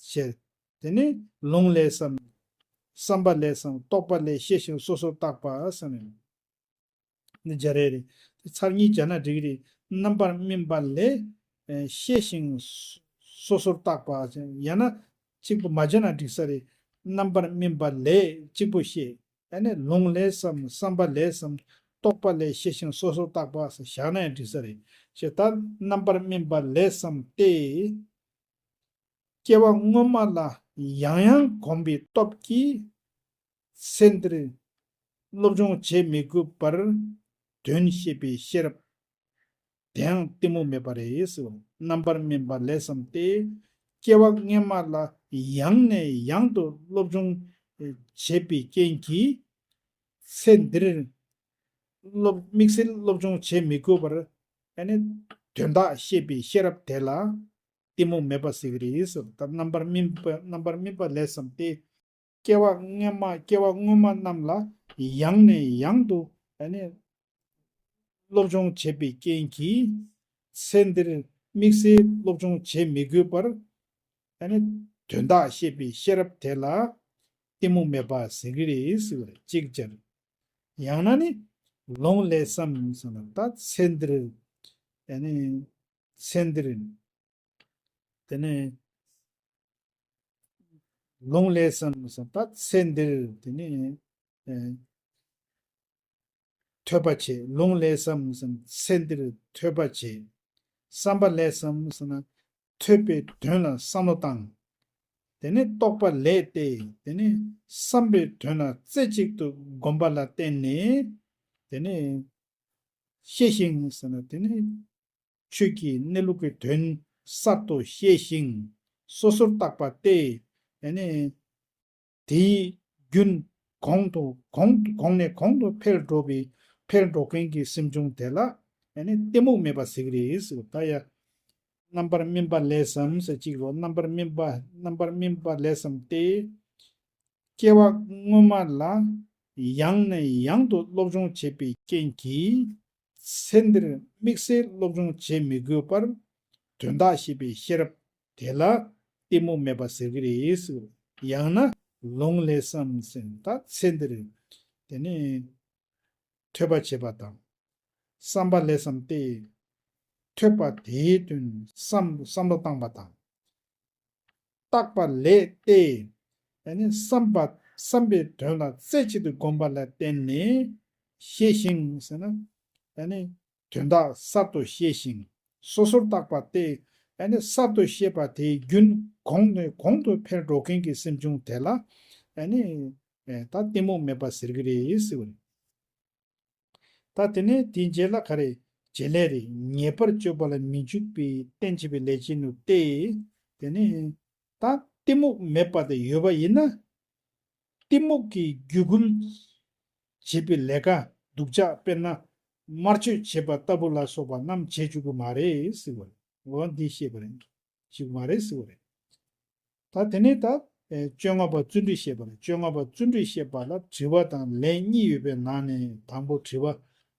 ཞེས། དེ་ནི་ལུང་ལས་སམ། བསམ་པ་ལས་སམ། རྟོག་པ་ལས་ཤེས་ཤིང་སོ་སོར་བརྟག་པ་ཟེར་ནས། འདི་སྦྱར་ཡས་རེད། དེ་ཚར་གཉིས་སྦྱར་ན་འགྲིག་གི་རེད། རྣམ་པར་སྨིན་པ་ལས། ཨེ་ཤེས་ཤིང་སོ་སོར་བརྟག་པ་ཟེར། ཡང་ན་གཅིག་པོ་མ་སྦྱར་ན་འགྲིག་ས་རེད། རྣམ་པར་སྨིན་པ་ལས་གཅིག་པོ་བཤད། ཨ་ནི་ལུང་ལས་སམ། བསམ་པ་ལས་སམ། རྟོག་པ་ལས་ཤེས་ཤིང་སོ་སོར་བརྟག་པ་ཟེར་བཞག་ན་ཡང་འགྲིག་ས་རེད། ཞེས་ད་རྣམ་པར་སྨིན་པ་ལས་སམ་སྟེ། སྐྱེ་བ་སྔོན་མ་ལ་ཡང་ཡང་གོམས་པའི་སྟོབས་ཀྱིས་ཚེ་འདིར་སློབ་སྦྱོང་བྱེད་མི་དགོས་པར་དོན་ཤེས་པའི་ཤེས་རབ་དེའང་གཏི་མུག་མེད་པ་རེད་ཟེར། རྣམ་པར་སྨིན་པ་ལས་སམ་སྟེ། སྐྱེ་བ་སྔོན་མ་ལ་ཡང་ནས་ཡང་དུ་སློབ་སྦྱོང་བྱེད་པའི་རྐྱེན་གྱིས་ཚེ་འདིར་སློབ་དམིགས་བསལ་སློབ་སྦྱོང་བྱེད་མི་དགོས་པར་ཨ་ནི་དོན་དག་ཤེས་པའི་ཤེས་རབ་དེ་ལ། གཏི་མུག་མེད་པ་ཟེར་གྱི་རེད་ཟེར། ད་རྣམ་པར་སྨིན་པ་རྣམ་པར་སྨིན་པ་ལས་སམ་སྟེ། སྐྱེ་བ་སྔོན་མ་སྐྱེ་བ་སྔོན་མ་རྣམས་ལ་ཡང་ནས་ཡང་དུ་ཨ་ནི་སློབ་སྦྱོང་བྱེད་པའི་རྐྱེན་གྱིས་ཚེ་འདིར་དམིགས་བསལ་སློབ་སྦྱོང་བྱེད་མི་དགོས་པར་ཨ་ནི་ དོན་དག་ཤེས་པའི་ཤེས་རབ་དེ་ལ་གཏི་མུག་མེད་པ་ཟེར་གྱི་རེད་ཟེར་བ་རེད། གཅིག་སྦྱར། ཡང་ན་ནི་ལུང་ལས་སམ་ཟེར་ན་ད་ཚེ་འདིར། ཨ་ནི་ཚེ་འདིར། དེ་ནས་ལུང་ལས་སམ་ཟེར་ན་ད་ཚེ་འདིར་དེ་ནས་ཨེ་ཐོས་པ་བྱེད། ལུང་ལས་སམ་ཟེར་ན་ཚེ་འདིར་ཐོས་པ་བྱེད། བསམ་པ་ལས་སམ་ཟེར་ན་ཐོས་པའི་དོན་ལ་བསམ་བློ་བཏང་། དེ་ནས་རྟོག་པ་ལས་ཏེ། དེ་ནས་བསམ་པའི་དོན་ལ་རྩེ་གཅིག་ཏུ་བསྒོམ་པ་ལ་བརྟེན་ནས། དེ་ནས་ཤེས་ཤིང་ཟེར་ན་དེ་ནས་ཆོས་ཀྱི་གནས་ལུགས་ཀྱི་དོན་གསར་དུ་ཤེས་ཤིང་སོ་སོར་བརྟགས་པ་སྟེ། ཨ་ནི་དེའི་རྒྱུན་གོང་དུ་གོང་གོང་ནས་གོང་དུ་འཕེལ་འགྲོ་བའི་འཕེལ་འགྲོ་མཁན་གྱི་སེམས་བྱུང་དེ་ལ་ཨ་ནི་གཏི་མུག་མེད་པ་ཟེར་གྱི་རེད་ཟེར། ད་ཡ་རྣམ་པར་སྨིན་པ་ལས་སམ་ཟེར་གཅིག་རོ། རྣམ་པར་སྨིན་པ་རྣམ་པར་སྨིན་པ་ལས་སམ་སྟེ། སྐྱེ་བ་སྔོན་མ་ལ་ཡང་ནས་ཡང་དུ་སློབ་སྦྱོང་བྱེད་པའི་རྐྱེན་གྱིས། ཚེ་འདིར་དམིགས་བསལ་སློབ་སྦྱོང་བྱེད་མི་དགོས་པར། དོན་དག་ཤེས་པའི་ཤེས་རབ་དེ་ལ་གཏི་མུག་མེད་པ་ཟེར་གྱི་རེད་ཟེར། ཡང་ན་ལུང་ལས་སམ་ཟེར་ན་ད་ཚེ་འདིར་དེ་ནས་ཐོས་པ་བྱེད་པ་དང་། བསམ་པ་ལས་སམ་སྟེ། ཐོས་པ་དེའི་དོན་བསམ་བསམ་བློ་བཏང་པ་དང་། བརྟགས་པ་ལས་ཏེ། ཨ་ནི་བསམ་པ་བསམ་པའི་དོན་ལ་རྩེ་གཅིག་ཏུ་བསྒོམ་པ་ལ་བརྟེན་ནས་ཤེས་ཤིང་ཟེར་ན། ཨ་ནི་དོན་དག་གསར་དུ་ཤེས་ཤིང་སོ་སོར་བརྟགས་པ་སྟེ། ཨ་ནི་གསར་དུ་ཤེས་པ་དེའི་རྒྱུན་གོང་ནས་གོང་དུ་འཕེལ་འགྲོ་མཁན་གྱི་སེམས་བྱུང་དེ་ལ་ཨ་ནི་ད་གཏི་མུག་མེད་པ་ཟེར་གྱི་རེད་ཟེར་བ་རེད། ད་དེ་ནས་དེའི་རྗེས་ལ་ག་རེ། བྱེད་ལས་རེད། ཉེས་པར་སྤྱོད་པ་ལ་མི་འཇུག་པའི་རྟེན་བྱེད་པའི་ལས་ཀྱི་ནུས་ཏེ། དེ་ནས་ད་གཏི་མུག་མེད་པ་དེ་ཡོད་པ་ཡིན་ན། གཏི་མུག་གི་རྒྱུ་འགུལ་བྱེད་པའི་ལས་ཀ་སྡུག་ཅག་དཔེར་ན་དམར་མཆོད་བྱེད་པ་ལྟ་བུ་ལ་སོགས་པ་རྣམས་བྱེད་བཅུག་གི་མ་རེད་ཟེར་བ་རེད། འོ་འདི་ཤེས་པ་རེད། བཅུག་མ་རེད་ཟེར་བ་རེད། ད་དེ་ནས་ད་ཨེ་བཅོ་ལྔ་པ་བརྩོན་འགྲུས་བཤད་པ་རེད། བཅོ་ལྔ་པ་བརྩོན་འགྲུས་བཤད་པ་ལ་དྲི་བ་དང་ལན་གཉིས་ཡོད་པའི་ནང་ནས་དང་པོ་དྲི་བ།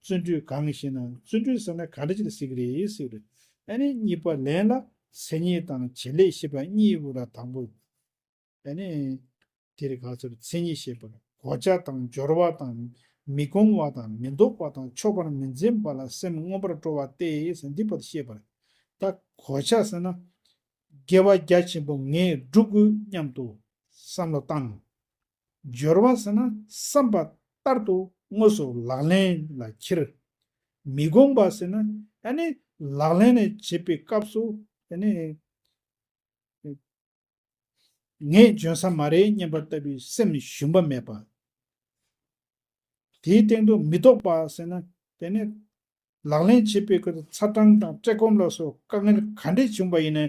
བརྩོན་འགྲུས་གང་ཞེ་ན། བརྩོན་འགྲུས་ཟེར་ན་ག་འདྲ་ཅིག་ལ་ཟེར་གྱི་རེད་ཟེར་གྱི་རེད། ཨ་ནི་གཉིས་པ་ལན་ལ་མཚན་ཉིད་དང་བྱེད་ལས་ཞེས་པ་གཉིས་ཡོད་པ་ལ་དང་པོ། ཨ་ནི་དེ་རིགས་ག་ཚོད་མཚན་ཉིད་བཤད་པ་ལ་གོ་ཆ་དང་སྦྱོར་བ་དང་མི་གོ་བ་དང་མི་ལྡོག་པ་དང་ཆོག་པར་མི་འཛིན་པ་ལ་སེམས་མངོན་པར་སྤྲོ་བ་སྟེ་ཟེར་འདི་བར་བཤད་པ་རེད། ད་གོ་ཆ་ཟེར་ན། དགེ་བ་རྒྱ་ཆེན་པོ་ངས་བསྒྲུབ་དགོས་སྙམ་དུ་བསམ་བློ་བཏང་། སྦྱོར་བ་ཟེར་ན་བསམ་པ་ལྟར་དུ་དངོས་སུ་ལག་ལེན་ལ་འཁྱེར། མི་གོ་བ་ཟེར་ན་ཨ་ནི་ལག་ལེན་ལ་བྱེད་པའི་སྐབས་སུ་ཨ་ནི་ངས་འཇོན་ས་མ་རེད་སྙམ་པ་ལྟ་བུའི་སེམས་ཞུམ་པ་མེད་པ། དེའི་སྟེང་དུ་མི་ལྡོག་པ་ཟེར་ན་དེ་ནི་ལག་ལེན་བྱེད་པའི་སྐབས་སུ་ཚ་གྲང་དང་བཀྲེས་སྐོམ་ལ་སོགས་དཀའ་ངལ་ག་འདྲས་བྱུང་པ་ཡིན་ནའི་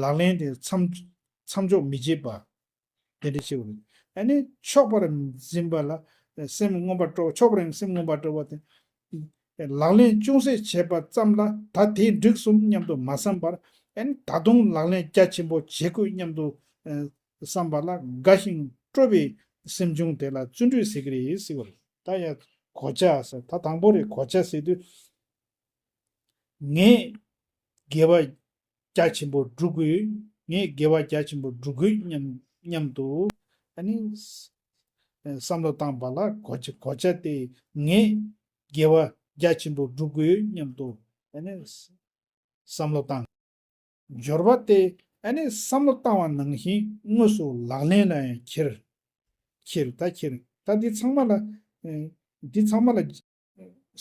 ལག་ལེན་དེ་མཚམས་མཚམས་འཇོག་མི་བྱེད་པ། དེ་འདྲ་ཞིག་རེད། ཨ་ནི་ཆོག་པར་འཛིན་པ་ལ་སེམས་མངོན་པར་སྤྲོ་བ། ཆོག་པར་སེམས་མངོན་པར་སྤྲོ་བ་དེ། ལག་ལེན་ཅུང་ཟད་བྱས་པ་ཙམ་ལ་ད་དེས་འགྲིག་སོང་སྙམ་དུ་མ་བསམ་པར། ཨ་ནི་ད་དུང་ལག་ལེན་རྒྱ་ཆེན་པོ་བྱེད་དགོས་སྙམ་དུ་བསམ་པ་ལ་དགའ་ཞིང་སྤྲོ་བའི་སེམས་བྱུང་དེ་ལ་བརྩོན་འགྲུས་ཟེར་གྱི་རེད་ཟེར་བ་རེད། ད་ཡ་གོ་ཆ་ཟེར། ད་དང་པོ་རེད། གོ་ཆ་ཟེར་དུས། ངས་དགེ་བ་རྒྱ་ཆེན་པོ་སྒྲུབ་དགོས། ངས་དགེ་བ་རྒྱ་ཆེན་པོ་སྒྲུབ་དགོས་སྙམ་སྙམ་དུ་ཨ་ནི་བསམ་བློ་བཏང་བ་ལ་གོ་ཆ་གོ་ཆ་སྟེ། ངས་དགེ་བ་རྒྱ་ཆེན་པོ་སྒྲུབ་དགོས་སྙམ་དུ་ཨ་ནི་བསམ་བློ་བཏང་། སྦྱོར་བ་སྟེ། ཨ་ནི་བསམ་བློ་བཏང་བ་ནང་བཞིན་དངོས་སུ་ལག་ལེན་ལ་ཡང་འཁྱེར། འཁྱེར་ད་འཁྱེར་ད་འདི་ཚང་མ་ལ། ཨེ། འདི་ཚང་མ་ལ་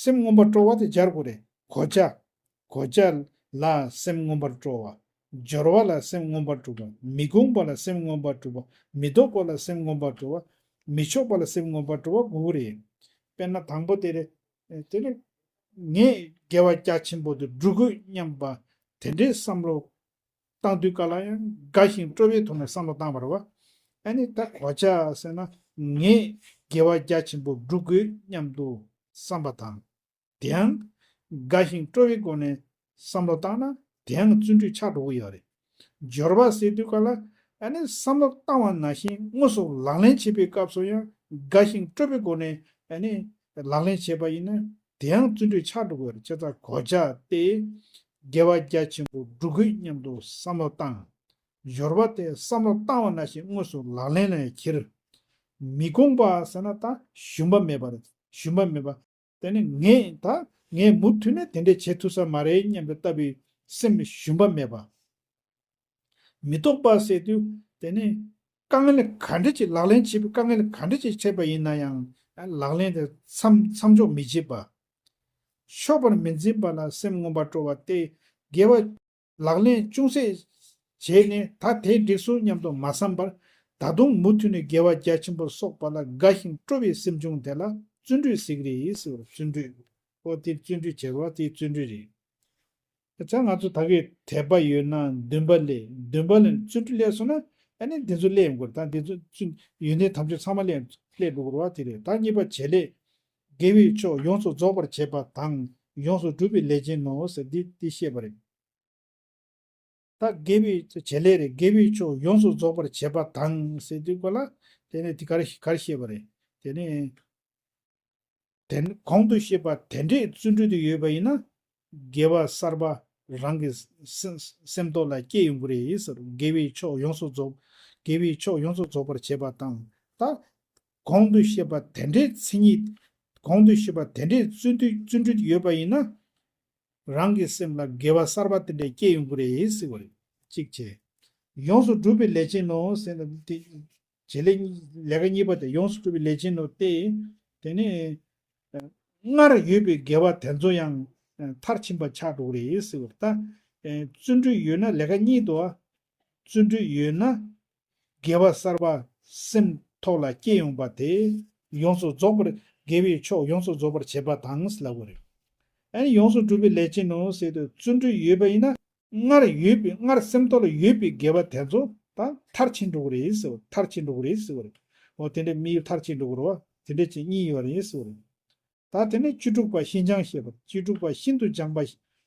སེམས་མངོན་པར་སྤྲོ་བ་དེ་སྦྱར་དགོས་རེད། གོ་ཆ། གོ་ཆ་ལ་སེམས་མངོན་པར་སྤྲོ་བ། སྦྱོར་བ་ལ་སེམས་མངོན་པར་སྤྲོ་བ། མི་གོ་བ་ལ་སེམས་མངོན་པར་སྤྲོ་བ། མི་ལྡོག་པ་ལ་སེམས་མངོན་པར་སྤྲོ་བ། མི་ཆོག་པ་ལ་སེམས་མངོན་པར་སྤྲོ་བ་དགོས་ཀྱི་རེད། དཔེར་ན་དང་པོ་དེ་རེད། དེ་ནི་ངས་དགེ་བ་རྒྱ་ཆེན་པོ་དེ་སྒྲུབ་དགོས་སྙམ་པ་དེ་འདྲའི་བསམ་བློ་བཏང་དུས་ག་ལ་ཡང་དགའ་ཞིང་སྤྲོ་བའི་ཐོག་ནས་བསམ་བློ་བཏང་བ་རེད་བ། ཨ་ནི་ད་གོ་ཆ་ཟེར་ན་ངས་དགེ་བ་རྒྱ་ཆེན་པོ་སྒྲུབ་དགོས་སྙམ་དུ་བསམ་པ་དང་། དེའང་དགའ་ཞིང་སྤྲོ་བའི་སྒོ་ནས་བསམ་བློ་བཏང་ན་དེའང་བརྩོན་འགྲུས་ཆགས་འགྲོ་གི་ཡོད་རེད། སྦྱོར་བ་ཟེར་དུས་ག་ལ་ཨ་ནི་བསམ་བློ་བཏང་བ་ནང་བཞིན་དངོས་སུ་ལག་ལེན་བྱེད་པའི་སྐབས་སུ་ཡང་དགའ་ཞིང་སྤྲོ་བའི་སྒོ་ནས་ཨ་ནི་ལག་ལེན་བྱེད་པ་ཡིན་ན་དེའང་བརྩོན་འགྲུས་ཆགས་འགྲོ་གི་ཡོད་རེད། བྱས་ཙང་གོ་ཆ་སྟེ་དགེ་བ་རྒྱ་ཆེན་པོ་སྒྲུབ་དགོས་སྙམ་དུ་བསམ་བློ་བཏང་། སྦྱོར་བ་དེ་བསམ་བློ་བཏང་བ་ནང་བཞིན་དངོས་སུ་ལག་ལེན་ལ་ཡང་འཁྱེར། མི་དགོངས་པ་ཟེར་ན་ད་ཞུམ་པ་མེད་པ་རེད། ཞུམ་པ་མེད་པ། དེ་ནི་ངས་ད་ངས་མུ་མཐུད་ནས་དེ་འདྲས་བྱེད་ཐུབ་ས་མ་རེད་སྙམ་པའི་ལྟ་བུའི་སེམས་ཞུམ་པ་མེད་པ། མི་རྟོག་པ་ཟེར་དུས་དེ་ནི་དཀའ་ངལ་ག་འདྲ་ཅིག་ལག་ལེན་བྱེད་པའི་དཀའ་ངལ་ག་འདྲ་ཅིག་འཕྲད་པ་ཡིན་ན་ཡང་ལག་ལེན་དེ་མཚམས་མཚམས་འཇོག་མི་བྱེད་པ། ཆོག་པར་མི་འཛིན་པ་ལ་སེམས་མངོན་པར་སྤྲོ་བ་སྟེ། དགེ་བ་ལག་ལེན་ཅུང་ཟད་བྱས་ནས་ད་དེ་འགྲིག་སོང་སྙམ་དུ་མ་བསམ་པར། ད་དུང་མུ་མཐུད་ནས་དགེ་བ་རྒྱ་ཆེན་པོ་གསོག་པ་ལ་དགའ་ཞིང་སྤྲོ་བའི་སེམས་བྱུང་དེ་ལ་བརྩོན་འགྲུས་ཟེར་གྱི་རེད་ཟེར་བ། བརྩོན་འགྲུས། ཨོ་དེ་བརྩོན་འགྲུས་བྱེད་པ་དེ་བརྩོན་འགྲུས་རེད། ད་ང་ཚོ་ད་གི་དད་པ་ཡོད་ན་འདུན་པ་སླེབས། འདུན་པ་སླེབས་བརྩོན་འགྲུས་སླེབས་སོང་ན་ཨ་ནི་འདི་ཚོ་སླེབས་ཡོང་གི་རེད། ད་འདི་ཚོ་བརྩོན་ཡོན་ཏན་ཐམས་ཅད་ཚང་མ་སླེབས་སླེབས་འགྲོ་གི་རེད་བ། དེ་རེད། ད་གཉིས་པ་བྱེད་ལས། དགེ་བའི་ཕྱོགས་ཡོངས་སུ་རྫོགས་པར་བྱེད་པ་དང་ཡོངས་སུ་གྲུབ་པའི་ལས་ཅན་ནོ་ཟེར་འདི་འདི་བཤད་པ་རེད། ད་དགེ་བའི་བྱེད་ལས་རེད། དགེ་བའི་ཕྱོགས་ཡོངས་སུ་རྫོགས་པར་བྱེད་པ་དང་ཟེར་དུས་གོ་ལ། དེ་ནས་དེ་ག་རེ་ག་རེ་བཤད་པ་རེད། དེ་ནས་དེ་གོང་དུ་བཤད་པ་དེ་འདྲའི་བརྩོན་འགྲུས་དེ་ཡོད་པ་ཡིན་ན། དགེ་བ་གསར་པ་རང་གི་སེམས་སེམས་ཐོག་ལ་སྐྱེ་ཡོང་གི་རེད་ཟེར། དགེ་བའི་ཕྱོགས་ཡོངས་སུ་རྫོགས། དགེ་བའི་ཕྱོགས་ཡོངས་སུ་རྫོགས་པར་བྱེད་པ་དང་། ད་གོང་དུ་བཤད་པ་དེ་འདྲའི་མཚན་ཉིད། གོང་དུ་བཤད་པ་དེ་འདྲའི་བརྩོན་འགྲུས་བརྩོན་འགྲུས་ཡོད་པ་ཡིན་ན། རང་གི་སེམས་ལ་དགེ་བ་གསར་པ་དེ་འདྲ་སྐྱེ་ཡོང་གི་རེད་ཟེར་བ་རེད། གཅིག་བྱས། ཡོངས་སུ་གྲུབ་པའི་ལས་ཅན་ནོ་ཟེར་ན་དེ། བྱེད་ལས་གཉིས་ལས་ཀ་གཉིས་པ་དེ་ཡོངས་སུ་གྲུབ་པའི་ལས་ཅན་ནོ་སྟེ། དེ་ནས་སྔར་ཡོད་པའི་དགེ་བ་དེ་ཚོ་ཡང་མཐར་ཕྱིན་པ་ཆགས་འགྲོ་གི་རེད་ཟེར་བ་རེད། ད་བརྩོན་འགྲུས་ཡོད་ན་ལས་ཀ་གཉིས་འདུག་བ། བརྩོན་འགྲུས་ཡོད་ན། དགེ་བ་གསར་པ་སེམས་ཐོག་ལ་སྐྱེ་ཡོང་པ་དེ། ཡོངས་སུ་རྫོགས་པར་དགེ་བའི་ཕྱོགས་ཡོངས་སུ་རྫོགས་པར་བྱེད་པ་དང་ལབ་དགོས་རེད། ཨ་ནི་ཡོངས་སུ་གྲུབ་པའི་ལས་ཅན་ནོ་ཟེར་དུས་བརྩོན་འགྲུས་ཡོད་པ་ཡིན་ན། སྔར་ཡོད་པའི་སྔར་སེམས་ཐོག་ལ་ཡོད་པའི་དགེ་བ་དེ་ཚོ་ད་མཐར་ཕྱིན་འགྲོ་གི་རེད་ཟེར་བ། མཐར་ཕྱིན་འགྲོ་གི་རེད་ཟེར་བ་རེད། འོ་དེ་འདྲའི་དམིགས་ཡུལ་མཐར་ཕྱིན་འགྲོ་གི་རེད་བ། དེ་འདྲ་ཅིག་གཉིས་ཡོད་རེད་ཟེར་བ་རེད། ད་དེ་ནས་བཅུ་དྲུག་པ་ཤིན་སྦྱངས་བཤད་པ། བཅུ་དྲུག་པ་ཤིན་ཏུ་སྦྱངས་པ།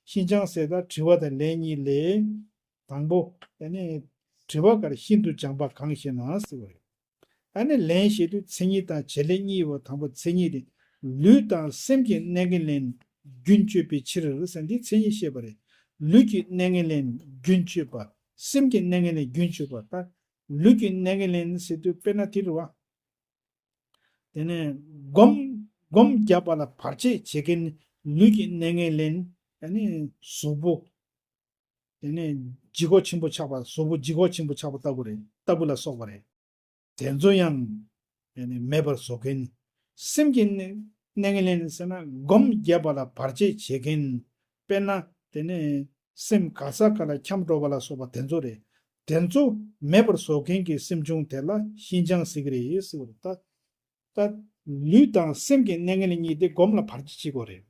ཤིན་སྦྱངས་ཟེར་ད་དྲི་བ་དང་ལན་གཉིས་ལས། དང་པོ་དེ་ནས་དྲི་བ་ག་རེ། ཤིན་ཏུ་སྦྱངས་པ་གང་ཞེ་ན་ཟེར་བ་རེད། ཨ་ནི་ལན་བཤད་དུས་མཚན་ཉིད་དང་བྱེད་ལས་གཉིས་པོ། དང་པོ་མཚན་ཉིད་དེ། ལུས་དང་སེམས་ཀྱི་གནས་ངན་ལེན་རྒྱུན་གཅོད་པའི་ཕྱིར་ཟེར་འདི་མཚན་ཉིད་བཤད་པ་རེད། ལུས་ཀྱི་གནས་ངན་ལེན་རྒྱུན་གཅོད་པ། སེམས་ཀྱི་གནས་ངན་ལེན་རྒྱུན་གཅོད་པ། ད་ལུས་ཀྱི་གནས་ངན་ལེན་ཟེར་དུས་དཔེར་ན་དེ་རེད་བ། དེ་ནས་སྒོམ་སྒོམ་བརྒྱབ་པ་ལ་བར་ཆད་བྱེད་མཁན་ལུས་ཀྱི་གནས་ངན་ལེན། ཨ་ནི་གཟུགས་པོ། དེ་ནས་ལྗིད་ཁོག་ཆེན་པོ་ཆགས་པ། གཟུགས་པོ་ལྗིད་ཁོག་ཆེན་པོ་ཆགས་པ་ལྟ་བུ་རེད། ལྟ་བུ་ལ་སོགས་པ་རེད། དེ་ཚོ་ཡང་ཨ་ནི་མེད་པར་བཟོ་མཁན། སེམས་ཀྱི་གནས་གནས་ངན་ལེན་ཟེར་ན་སྒོམ་བརྒྱབ་པ་ལ་བར་ཆད་བྱེད་མཁན། དཔེར་ན་དེ་ནས་སེམས་ག་ས་ག་ལ་འཁྱམས་འགྲོ་བ་ལ་སོགས་པ་དེ་ཚོ་རེད། དེ་ཚོ་མེད་པར་བཟོ་མཁན་གྱི་སེམས་བྱུང་དེ་ལ་ཤིན་སྦྱངས་ཟེར་གྱི་རེད་ཟེར་བ་རེད། ད་ད་ལུས་དང་སེམས་ཀྱི་གནས་ངན་གཉིས་དེ་སྒོམ་ལ་བར་ཆད་བྱེད་དགོས་རེད།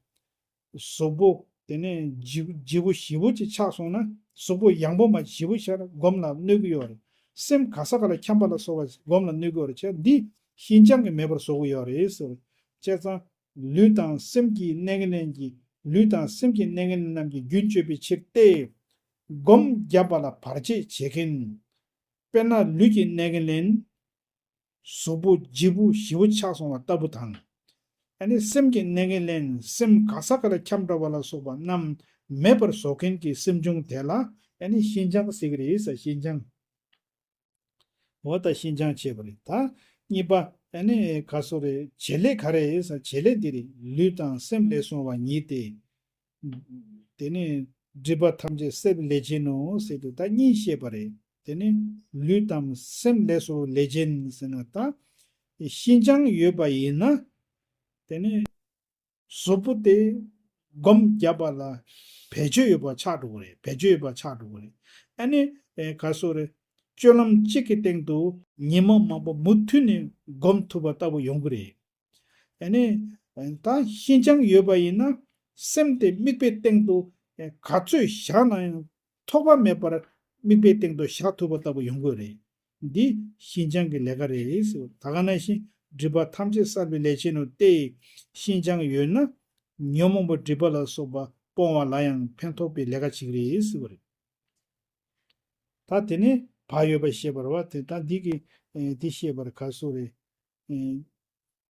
གཟུགས་པོ་དེ་ནས་ལྗི་ལྗིད་པོ་ཞེ་པོ་ཅིག་ཆགས་སོང་ན། གཟུགས་པོ་ཡང་པོ་མ་ཞེ་པོ་ཆགས་ན་སྒོམ་ལ་གནོད་ཀྱི་ཡོད་རེད། སེམས་ག་ས་ག་ལ་འཁྱམས་པ་ལ་སོགས་པ་སྒོམ་ལ་གནོད་ཀྱི་ཡོད་རེད། བྱས་འདི་ཤིན་སྦྱངས་ཀྱིས་མེད་པར་བཟོ་གི་ཡོད་རེད་ཟེར། བྱས་ཙང་ལུས་དང་སེམས་ཀྱི་གནས་ངན་ལེན་གྱི། ལུས་དང་སེམས་ཀྱི་གནས་ངན་ལེན་རྣམས་ཀྱི་རྒྱུན་གཅོད་པའི་ཕྱིར་ཏེ། སྒོམ་བརྒྱབ་པ་ལ་བར་ཆད་བྱེད་མཁན། དཔེར་ན་ལུས་ཀྱི་གནས་ངན་ལེན། གཟུགས་པོ་ལྗིད་པོ་ཞེ་པོ་ཆགས་སོང་བ་ལྟ་བུ་དང་། ཨ་ནི་སེམས་ཀྱི་གནས་ངན་ལེན། སེམས་ག་ས་ག་ལ་འཁྱམས་འགྲོ་བ་ལ་སོགས་པ་རྣམས་མེད་པར་བཟོ་མཁན་གྱི་སེམས་བྱུང་དེ་ལ་ཨ་ནི་ཤིན་སྦྱངས་ཟེར་གྱི་རེད་ཟེར། ཤིན་སྦྱངས། འོ་ད་ཤིན་སྦྱངས་བྱས་པ་རེད། ད་གཉིས་པ་ཨ་ནི་ག་སོ་རེད། བྱེད་ལས་ག་རེ་ཟེར། བྱེད་ལས་འདི་རེད། ལུས་དང་སེམས་ལས་བྱུང་བ་ཉིད་དེ། དེ་ནི་སྒྲིབ་པ་ཐམས་ཅད་སེལ་བའི་ལས་ཅན་ནོ་ཟེར་དུས་ད་གཉིས་བཤད་པ་རེད། དེ་ནི་ལུས་དང་སེམས་ལས་སུ་ལས་ཅན་ཟེར་ན་ད་ཤིན་སྦྱངས་ཡོད་པ་ཡིན་ན། དེ་ནི་གཟུགས་པོ་དེ་སྒོམ་བརྒྱབ་པ་ལ་བེད་སྤྱོད་ཡོད་པ་ཆགས་འགྲོ་གི་རེད། བེད་སྤྱོད་ཡོད་པ་ཆགས་འགྲོ་གི་རེད། ཨ་ནི་ག་སོ་རེད། སྤྱོད་ལམ་གཅིག་གི་སྟེང་དུ་ཉིན་མ་མང་པོ་མུ་མཐུད་ནས་སྒོམ་ཐུབ་པ་ལྟ་བུ་ཡོང་གི་རེད། ཨ་ནི། ད་ཤིན་སྦྱངས་ཡོད་པ་ཡིན་ན། སེམས་དེ་དམིགས་པའི་སྟེང་དུ་ག་ཚོད་བཞག་ན་ཡང་ཐོགས་པ་མེད་པར་དམིགས་པའི་སྟེང་དུ་བཞག་ཐུབ་པ་ལྟ་བུ་ཡོང་དགོས་རེད། འདི་ཤིན་སྦྱངས་ཀྱི་ལས་ཀ་རེད་ཟེར། ད་ག་ནང་བཞིན་སྒྲིབ་པ་ཐམས་ཅད་བསལ་བའི་ལས་ཅན་ནོ་སྟེ། ཤིན་སྦྱངས་ཡོད་ན་ཉོན་མོངས་པ་སྒྲིབ་པ་ལ་སོགས་པ་སྤོང་བ་ལ་ཡང་ཕན་ཐོགས་པའི་ལས་ཀ་ཅིག་རེད་ཟེར་བ་རེད། ད་དེ་ནས་བག་ཡོད་པ་བཤད་པ་རེད་བ། དེ་ད་འདི་གི་འདི་བཤད་པར་ག་སོ་རེད།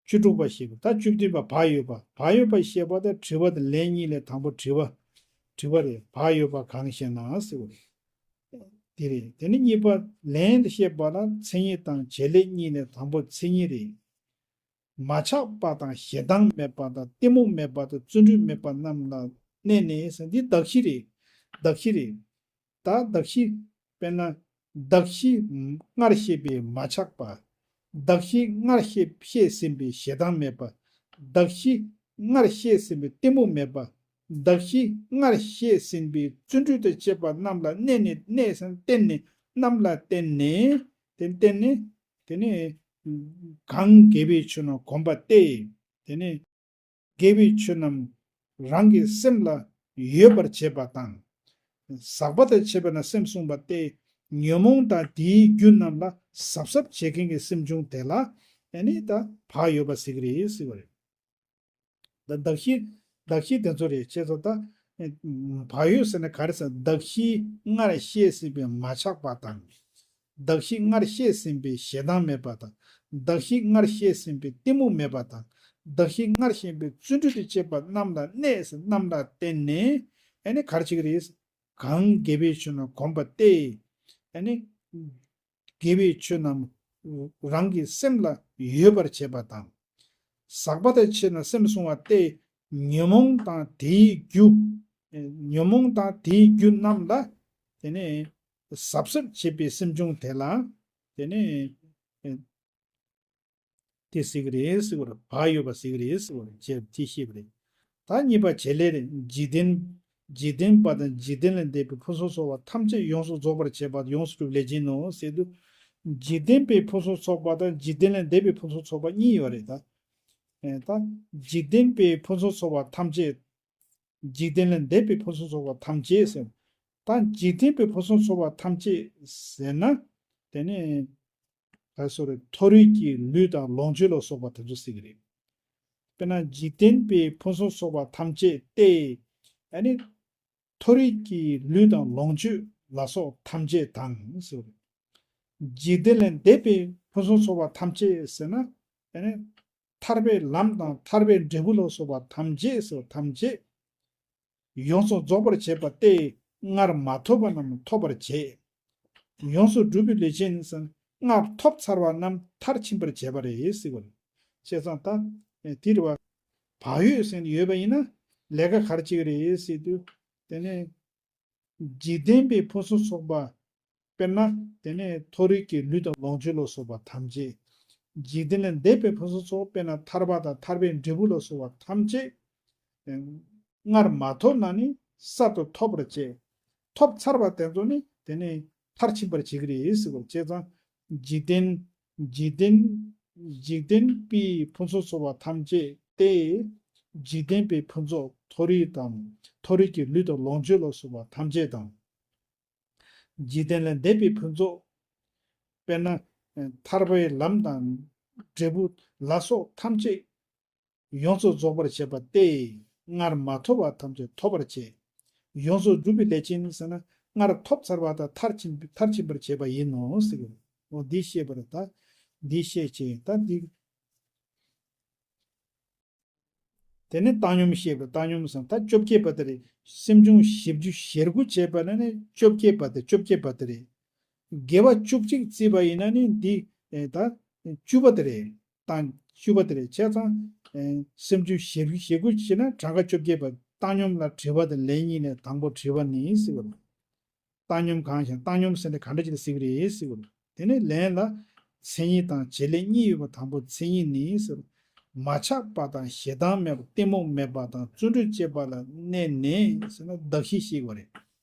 བཅུ་དྲུག་པ་ཞེས་པ། ད་བཅུ་བདུན་པ་བག་ཡོད་པ། བག་ཡོད་པ་ཞེས་པ་དེ་དྲི་བ་དང་ལན་གཉིས་ལས་དང་པོ་དྲི་བ། དྲི་བ་རེད། བག་ཡོད་པ་གང་ཞེ་ན་ཟེར་བ་རེད། དེ་རེད། དེ་ནི་གཉིས་པ་ལན་དུ་བཤད་པ་ལ་མཚན་ཉིད་དང་བྱེད་ལས་གཉིས་ནས་དང་པོ་མཚན་ཉིད་རེད། མ་ཆགས་པ་དང་ཞེ་སྡང་མེད་པ་དང་གཏི་མུག་མེད་པ་དང་བརྩོན་འགྲུས་མེད་པ་རྣམས་ལ་གནས་ནས་ཟེར། འདི་གདགས་གཞི་རེད། གདགས་གཞི་རེད། ད་གདགས་གཞི། དཔེར་ན། གདགས་གཞི་སྔར་བཤད་པའི་མ་ཆགས་པ། གདགས་གཞི་སྔར་བཤད་བཤད་ཟིན་པའི་ཞེ་སྡང་མེད་པ། གདགས་གཞི་སྔར་བཤད་ཟིན་པའི་གཏི་མུག་མེད་པ། གདགས་གཞི་སྔར་བཤད་ཟིན་པའི་བརྩོན་འགྲུས་དང་བཅས་པ་རྣམས་ལ་གནས་ནས་གནས་ཟིན་བརྟེན་ནས་རྣམས་ལ་བརྟེན་ནས། དེ་བརྟེན་ནས། དེ་ནས། གང་དགེ་བའི་ཆོས་རྣམས་གོམས་པ་སྟེ། དེ་ནས། དགེ་བའི་ཆོས་རྣམས་རང་གི་སེམས་ལ་ཡོད་པར་བྱེད་པ་དང་། ཟག་པ་དང་བཅས་པ་ན་སེམས་བསྲུང་བ་སྟེ། ཉོན་མོངས་དང་དེའི་རྒྱུ་རྣམས་ལ་གཟབ་གཟབ་བྱེད་མཁན་གྱི་སེམས་བྱུང་དེ་ལ་ཨ་ནི་ད་བག་ཡོད་པ་ཟེར་གྱི་རེད་ཟེར་བ་རེད། ད་གདགས་གཞི། གདགས་གཞི་དེ་ཚོ་རེད། བྱས་ཙང་ད་བག་ཡོད་ཟེར་ན་ག་རེ་ཟེར། གདགས་གཞི་སྔར་བཤད་ཟིན་པའི་མ་ཆགས་པ་དང་། གདགས་གཞི་སྔར་བཤད་ཟིན་པའི་ཞེ་སྡང་མེད་པ་དང་། གདགས་གཞི་སྔར་བཤད་ཟིན་པའི་གཏི་མུག་མེད་པ་དང་། གདགས་གཞི་སྔར་བཤད་པའི་བརྩོན་འགྲུས་དང་བཅས་པ་རྣམས་ལ་གནས་ཟེར། རྣམས་ལ་བརྟེན་ནས་ཨ་ནི་ག་རེ་བྱེད་ཀྱི་རེད། གང་དགེ་བའི་ཆོས་རྣམས་གོམས་པ་སྟེ། ཨ་ནི་དགེ་བའི་ཆོས་རྣམས་རང་གི་སེམས་ལ་ཡོད་པར་བྱེད་པ་དང་། ཟག་པ་དང་བཅས་ན་སེམས་བསྲུང་བ་སྟེ། ཉོན་མོངས་དང་དེའི་རྒྱུ། ཉོན་མོངས་དང་དེའི་རྒྱུ་རྣམས་ལ་དེ་ནས་གཟབ་གཟབ་བྱེད་པའི་སེམས་བྱུང་དེ་ལ་དེ་ནས་དེ་ཟེར་གྱི་རེད་ཟེར་བ་རེད། བག་ཡོད་པ་ཟེར་གྱི་རེད་ཟེར་བ་རེད། ཅེས་དེ་ཤེས་པ་རེད། ད་གཉིས་པ་བྱེད་ལས་རེད། འཇིག་རྟེན། འཇིག་རྟེན་པ་དང་འཇིག་རྟེན་ལས་འདས་པའི་ཕུན་སུམ་ཚོགས་པ་ཐམས་ཅད་ཡོངས་སུ་རྫོགས་པར་བྱེད་པ་ཡོངས་སུ་གྲུབ་ལས་ཅན་ནོ་ཟེར་དུས། འཇིག་རྟེན་པའི་ཕུན་སུམ་ཚོགས་པ་དང་འཇིག་རྟེན་ལས་འདས་པའི་ཕུན་སུམ་ཚོགས་པ་གཉིས་ཡོད་རེད་ད། ཨེ་ད། འཇིག་རྟེན་པའི་ཕུན་སུམ་ཚོགས་པ་ཐམས་ཅད། འཇིག་རྟེན་ལས་འདས་པའི་ཕུན་སུམ་ཚོགས་པ་ཐམས་ཅད་ཟེར། ད་འཇིག་རྟེན་པའི་ཕུན་སུམ་ཚོགས་པ་ཐམས་ཅད་ཟེར་ན། དེ་ནི། ག་སོ་རེ་མཐོ་རིས་ཀྱི་ལུས་དང་ལོངས་སྤྱོད་ལ་སོགས་པ་དེ་ཚོ་ཟེར་གྱི་རེད། དཔེར་ན་འཇིག་རྟེན་པའི་ཕུན་སུམ་ཚོགས་པ་ཐམས་ཅད་སྟེ། ཨ་ནི། མཐོ་རིས་ཀྱི་ལུས་དང་ལོངས་སྤྱོད་ལ་སོགས་ཐམས་ཅད་དང་ཟེར། འཇིག་རྟེན་ལས་འདས་པའི་ཕུན་སུམ་ཚོགས་པ་ཐམས་ཅད་ཟེར་ན། ཨ་ནི། ཐར་པའི་ལམ་དང་ཐར་པའི་འབྲས་བུ་ལ་སོགས་པ་ཐམས་ཅད་ཟེར་བ་ཐམས་ཅད་ཡོངས་སུ་རྫོགས་པར་བྱེད་པ་སྟེ། སྔར་མ་ཐོབ་པ་རྣམས་ཐོབ་པར་བྱེད། ཡོངས་སུ་འགྲུབ་པའི་ལས་ཅན་ཟེར་ན་སྔར་ཐོབ་ཚར་བ་རྣམས་མཐར་ཕྱིན་པར་བྱེད་པ་རེད་ཟེར་བ་རེད། བྱས་ཙང་ད་དེ་རེད་བ། བག་ཡོད་ཟེར་ནས་ཡོད་པ་ཡིན་ན་ལས་ཀ་ག་རེ་བྱེད་ཀྱི་རེད་ཟེར་དུས། དེ་ནས། འཇིག་རྟེན་པའི་ཕུན་སུམ་ཚོགས་པ། དཔེར་ན། དེ་ནས་མཐོ་རིས་ཀྱི་ལུས་དང་ལོངས་སྤྱོད་ལ་སོགས་པ་ཐམས་ཅད། འཇིག་རྟེན་ལས་འདས་པའི་ཕུན་སུམ་ཚོགས་དཔེར་ན་ཐར་པ་དང་ཐར་པའི་འབྲས་བུ་ལ་སོགས་པ་ཐམས་ཅད། སྔར་མ་ཐོབ་ན་ནི་གསར་དུ་ཐོབ་པར་བྱེད། ཐོབ་ཚར་བ་དེ་ཚོ་ནི་དེ་ནས་མཐར་ཕྱིན་པར་བྱེད་ཀྱི་རེད་ཟེར་བ་བྱས་ཙང་། འཇིག་རྟེན། འཇིག་རྟེན། འཇིག་རྟེན་པའི་ཕུན་སུམ་ཚོགས་པ་ཐམས་ཅད་དེ། འཇིག་རྟེན་པའི་ཕུན་ཚོགས་མཐོ་རིས་དང་། མཐོ་རིས་ཀྱི་ལུས་དང་ལོངས་སྤྱོད་ལ་སོགས་པ་ཐམས་ཅད་དང་། འཇིག་རྟེན་ལས་འདས་པའི་ཕུན་ཚོགས། དཔེར་ན། ཐར་པའི་ལམ་དང་འབྲས་བུ་ལ་སོགས་ཐམས་ཅད་ཡོངས་སུ་རྫོགས་པར་བྱེད་པ་སྟེ། སྔར་མ་ཐོབ་པ་ཐམས་ཅད་ཐོབ་པར་བྱེད། ཡོངས་སུ་འགྲུབ་པའི་ལས་ཅན་ཟེར་ན་སྔར་ཐོབ་ཚར་བ་དང་མཐར་ཕྱིན་མཐར་ཕྱིན་པར་བྱེད་པ་ཡིན་ནོ་ཟེར་གྱི་རེད། འོ་འདི་ཤེས་པར་ད། འདི་ཤེས་བྱས་ད་འདི། དེ་ནས་བཏང་སྙོམས་བཤད་པ། བཏང་སྙོམས་སམ་ད་བཅོ་བརྒྱད་པ་དེ་རེད། སེམས་བྱུང་བཞི་བཅུ་ཞེ་དགུ་བྱས་པ་ན་ནི་བཅོ་བརྒྱད་པ་དེ་བཅོ་བརྒྱད་པ་དེ་རེད། དགེ་བ་བཅུ་གཅིག་བརྩིས་པ་ཡིན་ན་ནི་འདི་ཨེ་ད་བཅུ་པ་དེ་རེད། བཏང་བཅུ་པ་དེ་རེད། བྱས་ཙང་ཨེ་སེམས་བྱུང་ཞེ་དགུ་ཞེ་དགུ་བྱས་ན་གྲངས་ཀ་བཅོ་བརྒྱད་པ། བཏང་སྙོམས་ལ་དྲི་བ་དང་ལན་གཉིས་ནས་དང་པོ་དྲི་བ་ནི་ཟེར་བ་རེད། བཏང་སྙོམས་གང་ཞིག་བཏང་སྙོམས་ཟེར་ནས་ག་འདྲ་ཅིག་ལ་ཟེར་གྱི་རེད་ཟེར་བ་རེད། དེ་ནས་ལན་ལ། མཚན་ཉིད་དང་བྱེད་ལས་གཉིས་ཡོད་པ་དང་པོ་མཚན་ཉིད་ནི་ཟེར། མ་ཆགས་པ་དང་ཞེ་སྡང་མེད་པ་གཏི་མུག་མེད་པ་དང་བརྩོན་འགྲུས་བཅས་པ་ལ་གནས་ནས་ཟེར་ན་གདགས་གཞི་ཞིག་བ་རེད།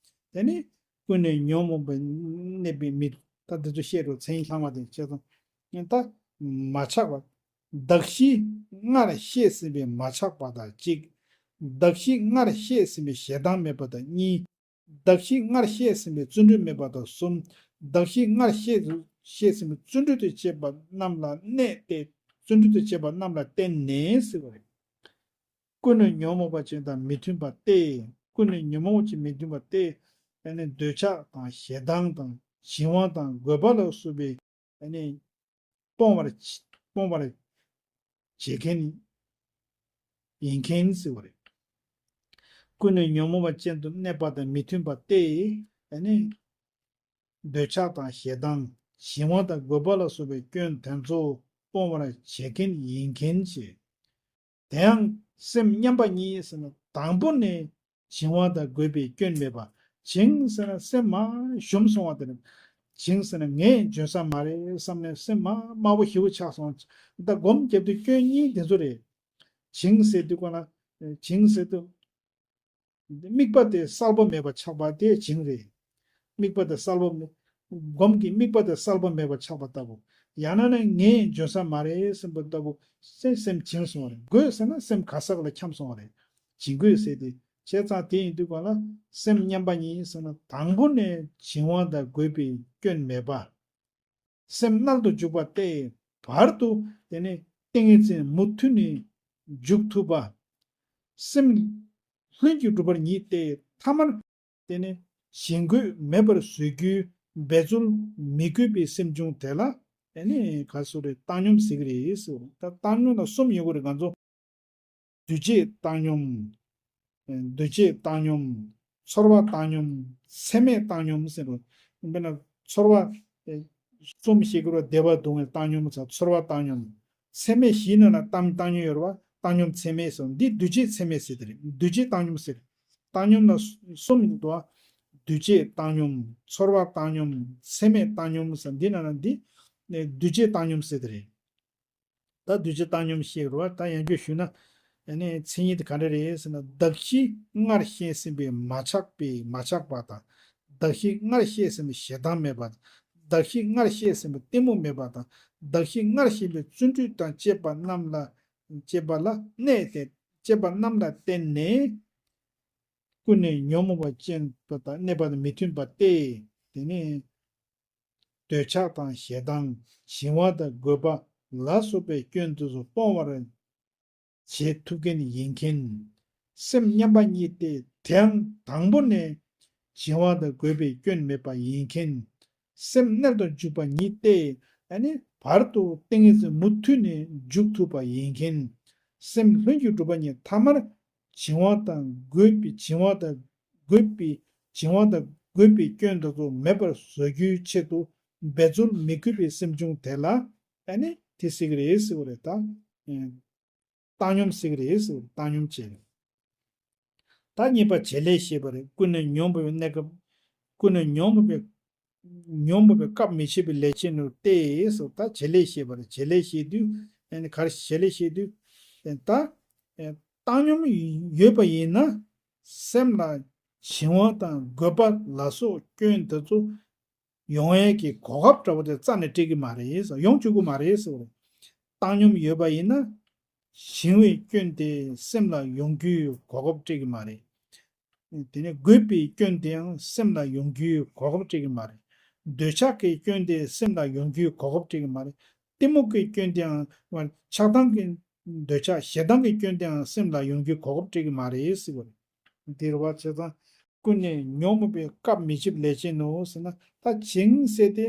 དེ་ནི་ཀུན་ནས་ཉོན་མོངས་པས་གནས་པའི་མི། ད་འདི་ཚོ་བཤད་རོགས། མཚན་ཉིད་ལྷག་མ་དེ་བྱས་ཙང་། ད་མ་ཆགས་པ། གདགས་གཞི་སྔར་བཤད་ཟིན་པའི་མ་ཆགས་པ་དང་གཅིག། གདགས་གཞི་སྔར་བཤད་ཟིན་པའི་ཞེ་སྡང་མེད་པ་དང་གཉིས། གདགས་གཞི་སྔར་བཤད་ཟིན་པའི་བརྩོན་འགྲུས་མེད་པ་དང་གསུམ། གདགས་གཞི་སྔར་བཤད་བཤད་ཟིན་པའི་བརྩོན་འགྲུས་དང་བཅས་པ་རྣམས་ལ་གནས་ཏེ། བརྩོན་འགྲུས་དང་བཅས་པ་རྣམས་ལ་བརྟེན་ནས་ཟེར་བ་རེད། ཀུན་ནས་ཉོན་མོངས་པ་ཅན་དང་མི་མཐུན་པ་སྟེ། ཀུན་ནས་ཉོན་མོངས་པ་ཅན་མི་མཐུན་པ་སྟེ། ཨ་ནི་འདོད་ཆགས་དང་ཞེ་སྡང་དང་བྱིང་བ་དང་རྒོད་པ་ལ་སོགས་པའི་ཨ་ནི་སྤོང་བར་སྤོང་བར་བྱེད་མཁན་ཡིན་མཁན་ཟེར་བ་རེད། ཀུན་ནས་ཉོན་མོངས་པ་ཅན་དུ་གནས་པ་དང་མི་མཐུན་པ་སྟེ། ཨ་ནི་ འདོད་ཆགས་དང་ཞེ་སྡང་། བྱིང་བ་དང་རྒོད་པ་ལ་སོགས་པའི་སྐྱོན་དེ་ཚོ་སྤོང་བར་བྱེད་མཁན་ཡིན་མཁན་ཞེས། དེ་ཡང་སེམས་མཉམ་པ་ཉིད་ཟེར་ན་དང་པོ་ནས་བྱིང་བ་དང་རྒོད་པའི་སྐྱོན་མེད་པ། བྱིང་ཟེར་ན་སེམས་མར་ཞུམ་སོང་བ་དེ་རེད། བྱིང་ཟེར་ན་ངས་འཇོན་ས་མ་རེད་བསམ་ནས་སེམས་མར་དམའ་བོ་ཞེ་བོ་ཆགས་སོང་། ད་སྒོམ་རྒྱབ་དུས་སྐྱོན་གཉིས་དེ་ཚོ་རེད། བྱིང་ཟེར་དུས་གོ་ན། བྱིང་ཟེར་དུས། དམིགས་པ་དེ་གསལ་པོ་མེད་པ་ཆགས་པ་དེ་བྱིང་རེད། དམིགས་པ་དེ་གསལ་པོ་མེད། སྒོམ་གྱི་དམིགས་པ་དེ་གསལ་པོ་མེད་པ་ཆགས་པ་ལྟ་བུ། ཡང་ན་ནི་ངས་འཇོན་ས་མ་རེད་བསམ་པ་ལྟ་བུ། སེམས་སེམས་བྱིང་སོང་བ་རེད། རྒོད་ཟེར་ན་སེམས་ག་ས་ག་ལ་འཁྱམས་སོང་བ་རེད། བྱིང་རྒོད་ཟེར་ཏེ། བྱས་ཙང་དེ་ཡིན་དུས་གང་ལ་སེམས་མཉམ་པ་ཉིད་ཟེར་ན་དང་པོ་ནས་བྱིང་བ་དང་རྒོད་པའི་སྐྱོན་མེད་པ། སེམས་མནལ་དུ་འཇུག་པ་སྟེ། བར་དུ་དེ་ནི་ཏིང་ངེ་འཛིན་མུ་མཐུད་ནས་འཇུག་ཐུབ་པ། སེམས་ལྷུན་གྱིས་གྲུབ་པར་ཉིད་དེ་ཐ་མར་དེ་ནི་བྱིང་རྒོད་མེད་པར་བཟོ་རྒྱུའི་འབད་རྩོལ་མི་དགོས་པའི་སེམས་བྱུང་དེ་ལ་དེ་ནི་ག་སོ་རེ་བཏང་སྙོམས་ཟེར་གི་རེད་ཟེར། ད་བཏང་སྙོམས་ལ་གསུམ་ཡོད་གི་རེད། ང་ཚོ། འདུས་བྱས་བཏང་སྙོམས། འདུས་བྱས་བཏང་སྙོམས། ཚོར་བ་བཏང་སྙོམས། ཚད་མེད་བཏང་སྙོམས་ཟེར་རོ། དཔེར་ན་ཚོར་བ། གསུམ་ཞིག་གི་རོ་བདེ་བ་སྡུག་བསྔལ་བཏང་སྙོམས་ཚ་ཚོར་བ་བཏང་སྙོམས། ཚད་མེད་བཞི་ནང་ན་བཏང་བཏང་སྙོམས་ཡོད་རེད་བ། བཏང་སྙོམས་ཚད་མེད་སོ་འདི་འདུས་བྱས་ཚད་མེད་ཟེར་དེ་རེད། འདུས་བྱས་བཏང་སྙོམས་ཟེར། བཏང་སྙོམས་ལ་གསུམ་ཡོད་དོ། འདུས་བྱས་བཏང་སྙོམས། ཚོར་བ་བཏང་སྙོམས། ཚད་མེད་བཏང་སྙོམས་ཟེར་འདི་ནང་ན་འདི། འདུས་བྱས་བཏང་སྙོམས་ཟེར་དེ་རེད། ད་འདུས་བྱས་བཏང་སྙོམས་ཤེས་རོགས། ད་ཡང་བསྐྱར་ཞུས་ན། ཨ་ནི་མཚན་ཉིད་དེ་ག་འདྲ་རེད་ཟེར་ན། གདགས་གཞི་སྔར་བཤད་ཟིན་པའི་མ་ཆགས་པའི་མ་ཆགས་པ་དང་། གདགས་གཞི་སྔར་བཤད་ཟིན་པའི་ཞེ་སྡང་མེད་པ་དང་། གདགས་གཞི་སྔར་བཤད་ཟིན་པའི་གཏི་མུག་མེད་པ་དང་། གདགས་གཞི་སྔར་བཤད་པའི་བརྩོན་འགྲུས་དང་བཅས་པ་རྣམས་ལ། བཅས་པ་ལ་གནས་ཏེ། བཅས་པ་རྣམས་ལ་བརྟེན་ནས། ཀུན་ནས་ཉོན་མོངས་པ་ཅན་པ་དང་གནས་པ་དང་མི་མཐུན་པ་སྟེ། དེ་ནི། འདོད་ཆགས་དང་ཞེ་སྡང་། བྱིང་བ་དང་རྒོད་པ་ལ་སོགས་པའི་སྐྱོན་དེ་ཚོ་སྤོང་བར་བྱེད་ཐུབ་མཁན་ཡིན་མཁན། སེམས་མཉམ་པ་ཉིད་དེ་དེའང་དང་པོ་ནས་བྱིང་བ་དང་རྒོད་པའི་སྐྱོན་མེད་པ་ཡིན་མཁན། སེམས་མནལ་དུ་འཇུག་པ་ཉིད་དེ་ཨ་ནི་བར་དུ་ཏིང་ངེ་འཛིན་མུ་མཐུད་ནས་འཇུག་ཐུབ་པ་ཡིན་མཁན། སེམས་ལྷུན་གྱིས་གྲུབ་པ་ཉིད་ཐ་མར་བྱིང་བ་དང་རྒོད་པའི་བྱིང་བ་དང་རྒོད་པའི་བྱིང་བ་དང་རྒོད་པའི་སྐྱོན་དེ་ཚོ་མེད་པར་བཟོ་རྒྱུའི་ཆེད་དུ་འབད་རྩོལ་མི་དགོས་པའི་སེམས་བྱུང་དེ་ལ་ཨ་ནི་དེ་ཟེར་གི་རེད་ཟེར་བ་རེད་ད། བཏང་སྙོམས་ཟེར་གི་རེད་ཟེར་བ་རེད། བཏང་སྙོམས་བྱས། ད་གཉིས་པ་བྱེད་ལས་ཤེས་པ་རེད། ཀུན་ནས་ཉོན་མོངས་པའི་གནས་སྐབས། ཀུན་ནས་ཉོན་མོངས་པའི། ཉོན་མོངས་པའི་སྐབས་མི་ཕྱེད་པའི་ལས་ཅན་ནོ་སྟེ་སོ། ད་བྱེད་ལས་ཤེས་པ་རེད། བྱེད་ལས་ཤེས་དུས་ཨ་ནི་ག་རེ་བྱེད་ལས་ཤེས་དུས་ད་བཏང་སྙོམས་ཡོད་པ་ཡིན་ན་སེམས་ལ་བྱིང་བ་དང་རྒོད་པ་ལ་སོགས་སྐྱོན་དེ་ཚོ་ཡོང་ཡས་ཀྱི་གོ་སྐབས་འདྲ་བོ་དེ་རྩ་ནས་སྤྲད་ཀྱི་མ་རེད་ཟེར། ཡོང་བཅུག་གི་མ་རེད་ཟེར་བ་རེད། བཏང་སྙོམས་ཡོད་པ་ཡིན་ན། བྱིང་བའི་སྐྱོན་དེ་སེམས་ལ་ཡོང་རྒྱུའི་གོ་སྐབས་སྤྲད་ཀྱི་མ་རེད། དེ་ནས་རྒོད་པའི་སྐྱོན་དེའང་སེམས་ལ་ཡོང་རྒྱུའི་གོ་སྐབས་སྤྲད་ཀྱི་མ་རེད། འདོད་ཆགས་ཀྱི་སྐྱོན་དེ་སེམས་ལ་ཡོང་རྒྱུའི་གོ་སྐབས་སྤྲད་ཀྱི་མ་རེད། གཏི་མུག་གི་སྐྱོན་དེའང་ཆགས་སྡང་གི་འདོད་ཆགས་ཞེ་སྡང་གི་སྐྱོན་དེའང་སེམས་ལ་ཡོང་རྒྱུའི་གོ་སྐབས་སྤྲད་ཀྱི་མ་རེད་ཟེར་བ་རེད། འདིར་བ་བྱས་ཙང་། ཀུན་ནས་ཉོན་མོངས་པའི་སྐབས་མི་ཕྱེད་པའི་ལས་ཅན་ནོ་ཟེར་ན། ད་བྱིང་ཟེར་ཏེ།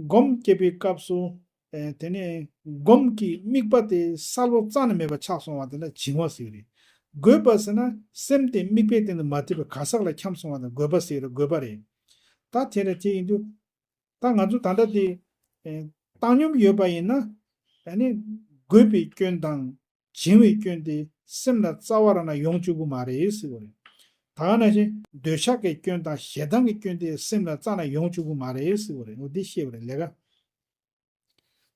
སྒོམ་བསྐྱེད་པའི་སྐབས་སུ། ཨེ་དེ་ནས་སྒོམ་གྱི་དམིགས་པ་དེ་གསལ་པོ་རྩ་ནས་མེད་པ་ཆགས་སོང་བ་དེ་ལ་བྱིང་བ་ཟེར་གི་རེད། རྒོད་པ་ཟེར་ན་སེམས་དེ་དམིགས་པའི་སྟེང་དུ་མ་ཐིམ་པའི་ག་ས་ག་ལ་འཁྱམས་སོང་བ་དེ་རྒོད་པ་ཟེར་གི་རེད། རྒོད་པ་རེད། ད་དེ་ལ་དེ་ཡིན་དུས། ད་ང་ཚོ་ད་ལྟ་དེ། ཨེ་བཏང་སྙོམས་ཡོད་པ་ཡིན་ན། ཨ་ནི་རྒོད་པའི་སྐྱོན་དང་། བྱིང་བའི་སྐྱོན་དེ་སེམས་ལ་རྩ་བ་རང་ལ་ཡོང་བཅུག་གི་མ་རེད་ཟེར་བ་རེད། ད་ག་ནང་བཞིན་འདོད་ཆགས་ཀྱི་སྐྱོན་དང་ཞེ་སྡང་གི་སྐྱོན་དེ་སེམས་ལ་རྩ་ནས་ཡོང་བཅུག་གི་མ་རེད་ཟེར་བ་རེད། འོ་འདི་ཤེས་པ་རེད་ལས་ཀ།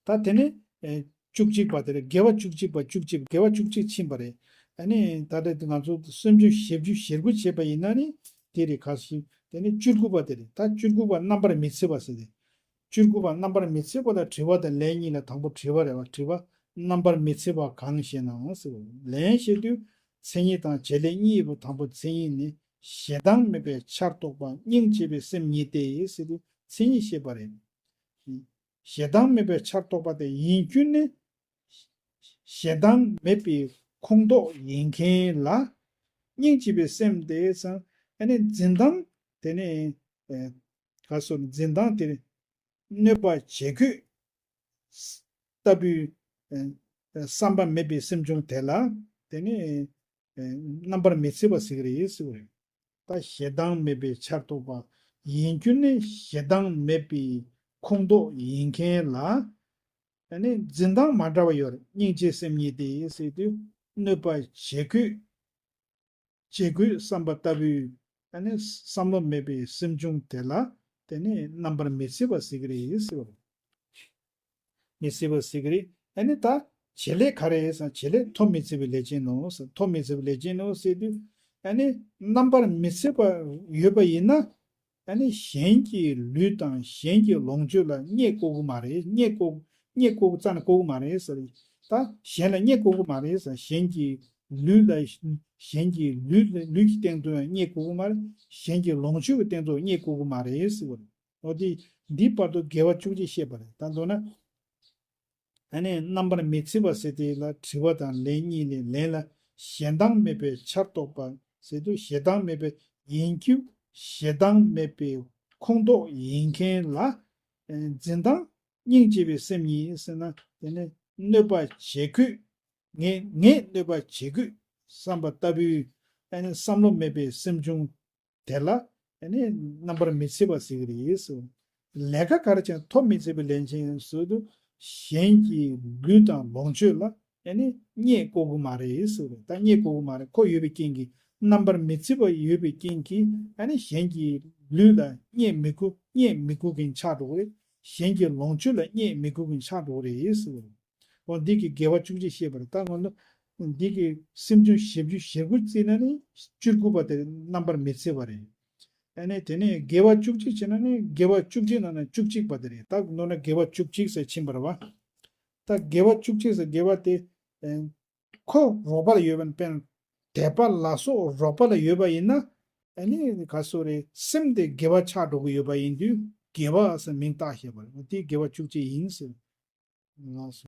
ད་དེ་ནས་ཨེ་བཅུ་གཅིག་པ་དེ་རེད། དགེ་བ་བཅུ་གཅིག་པ་བཅུ་གཅིག་དགེ་བ་བཅུ་གཅིག་ཕྱིན་པ་རེད། ཨ་ནི་ད་ལྟ་ང་ཚོ་སུམ་ཅུ་ཞེ་བཅུ་ཞེ་དགུ་བྱས་པ་ཡིན་ན་ནི་དེ་རེད། ཁ་ཤས་དེ་ནི་བཅུ་དགུ་པ་དེ་རེད། ད་བཅུ་དགུ་པ་རྣམ་པར་མི་འཚེ་བ་ཟེར་ཏེ། བཅུ་དགུ་པ་རྣམ་པར་མི་འཚེ་བ་དང་དྲི་བ་དང་ལན་གཉིས་ལ་དང་པོ་དྲི་བ་རེད་བ། དྲི་བ་རྣམ་པར་མི་འཚེ་བ་གང་ཞེ་ན་ཟེར་བ། ལན་བཤད་དུས་མཚན་ཉིད་དང་བྱེད་ལས་གཉིས་པོ་དང་པོ་མཚན་ཉིད་ནི་ཞེ་སྡང་མེད་པའི་ཆར་གཏོགས་པ་སྙིང་རྗེ་བའི་སེམས་ཉིད་དེ་ཟེར་དུས་མཚན་ཉིད་བཤད་པ་རེད། ཞེ་སྡང་མེད་པའི་ཆར་གཏོགས་པ་དེ་ཡིན་རྒྱུ་ནི། ཞེ་སྡང་མེད་པའི་ཁོངས་གཏོགས་ཡིན་མཁན་ལ། སྙིང་རྗེ་བའི་སེམས་དེ་ཙང་ཨ་ནི་འཛིན་སྟངས་དེ་ནི། ཨེ་ག་སོ་འཛིན་སྟངས་དེ་གནོད་པ་བྱེད་དགོས་ལྟ་བུའི། ཨེ་བསམ་པ་མེད་པའི་སེམས་བྱུང་དེ་ལ་དེ་ནི། ཨེ་རྣམ་པར་མི་འཚེ་བ་ཟེར་གི་རེད་ཟེར་བ་རེད། ད་ཞེ་སྡང་མེད་པའི་ཆར་གཏོགས་པ་ ཡིན་རྒྱུ་ནི་ཞེ་སྡང་མེད་པའི་ཁོངས་གཏོགས་ཡིན་མཁན་ལ། ཨ་ནི་འཛིན་སྟངས་མ་འདྲ་བ་ཡོད་རེད། སྙིང་རྗེའི་སེམས་ཉིད་དེ་ཟེར་དུས་གནོད་པ་བྱེད་དགོས། བྱེད་དགོས་བསམ་པ་ལྟ་བུའི་ཨ་ནི་བསམ་བློ་མེད་པའི་སེམས་བྱུང་དེ་ལ་དེ་ནི་རྣམ་པར་མི་འཚེ་བ་ཟེར་གྱི་རེད་ཟེར་བ་རེད། མི་འཚེ་བ་ཟེར་གྱི་རེད། ཨ་ནི་ད་བྱེད་ལས་ག་རེ་ཟེར། བྱེད་ལས་ཐོབ་མི་འཚེ་བའི་ལས་ཅན་ནོ་ཟེར། ཐོབ་མི་འཚེ་བའི་ལས་ཅན་ནོ་ཟེར་དུས་ཨ་ནི་རྣམ་པར་མི་འཚེ་བ་ཡོད་པ་ཡིན་ན། ཨ་ནི་གཞན་གྱི་ལུས་དང་གཞན་གྱི་ལོངས་སྤྱོད་ལ་བརྙས་བཀོལ་གྱི་མ་རེད། བརྙས་བཀོལ། བརྙས་བཀོལ་རྩ་ནས་བཀོལ་གྱི་མ་རེད་ཟེར། ད་གཞན་ལ་བརྙས་བཀོལ་གྱི་མ་རེད་ཟེར། གཞན་གྱི་ལུས་ལ། གཞན་གྱི་ལུས་ལ། ལུས་ཀྱི་སྟེང་དུ་ཡང་བརྙས་བཀོལ་གྱི་མ་རེད། གཞན་གྱི་ལོངས་སྤྱོད་ཀྱི་སྟེང་དུ་བརྙས་བཀོལ་གྱི་མ་རེད་ཟེར་བ་རེད། འོ་དེ་འདིའི་བར་དུ་དགེ་བ་བཅུ་གཅིག་བཤད་པ་རེད། ད་མདོར་ན། ཨ་ནི་རྣམ་པར་མི་འཚེ་བ་ཟེར་དེ་ལ་དྲི་བ་དང་ལན་གཉིས་ལས། ལན་ལ་ཞེ་སྡང་མེད་པའི་ཆར་གཏོགས་པ་ཟེར་དུས་ཞེ་སྡང་མེད་པའི་ཡིན་རྒྱུ། ཞེ་སྡང་མེད་པའི་ཁོངས་གཏོགས་ཡིན་མཁན་ལ། ཨ་འཛིན་སྟངས་སྙིང་རྗེ་བའི་སེམས་ཉིད་ཟེར་ན་དེ་ནི་གནོད་པ་བྱེད་དགོས། ངས་ངས་གནོད་པ་བྱེད་དགོས་བསམ་པ་ལྟ་བུའི་ཨ་ནི་བསམ་བློ་མེད་པའི་སེམས་བྱུང་དེ་ལ་ཨ་ནི་རྣམ་པར་མི་འཚེ་བ་ཟེར་གྱི་རེད་ཟེར། ལས་ཀ་ག་རེ་བྱས་ན་ཐོབ་མི་འཚེ་བའི་ལས་ཅན་ཟེར་དུས་གཞན་གྱི་ལུས་དང་ལོངས་སྤྱོད་ལ་ཨ་ནི་བརྙས་བཀོལ་གྱི་མ་རེད་ཟེར་བ་རེད། ད་བརྙས་བཀོལ་གྱི་མ་རེད། ཁོ་ཡོད་པའི་རྐྱེན་གྱིས། རྣམ་པར་མི་འཚེ་བ་ཡོད་པའི་རྐྱེན་གྱིས་ཨ་ནི་གཞན་གྱི་ལུས་ལ་བརྙས་མི་བཀོལ། བརྙས་མི་བཀོལ་མཁན་ཆགས་འགྲོ་གི་རེད། གཞན་གྱི་ལོངས་སྤྱོད་ལ་བརྙས་མི་བཀོལ་མཁན་ཆགས་འགྲོ་གི་རེད་ཟེར་བ་རེད། འོ་འདི་གི་དགེ་བ་བཅུ་གཅིག་བཤད་པ་རེད། ད་ང་ཚོ་འདི་གི་སེམས་བྱུང་བཞི་བཅུ་ཞེ་དགུ་བརྩིས་ན་ནི་བཅུ་དགུ་པ་དེ་རྣམ་པར་མི་འཚེ་བ་རེད། ཨ་ནི་དེ་ནས་དགེ་བ་བཅུ་གཅིག་བྱས་ན་ནི་དགེ་བ་བཅུ་གཅིག་ནང་ནས་བཅུ་གཅིག་པ་དེ་རེད། ད་མདོར་ན་དགེ་བ་བཅུ་གཅིག་ཟེར་ཕྱིན་པ་རེད་བ། ད་དགེ་བ་བཅུ་གཅིག་ཟེར་དགེ་བ་དེ་ཨ་ཁོ་རོགས་པ་ལ་ཡོད་པ་ནི་དཔེར་ན་དད་པ་ལ་སོགས་རོགས་པ་ལ་ཡོད་པ་ཡིན་ན། ཨ་ནི་ག་སོ་རེད། སེམས་དེ་དགེ་བ་ཆགས་འགྲོ་གི་ཡོད་པ་ཡིན་དུས་དགེ་བ་ཟེར་མིང་བཏགས་བཞག་པ་རེད། དེ་དགེ་བ་བཅུ་གཅིག་ཡིན་ཟེར། ལགས་སོ།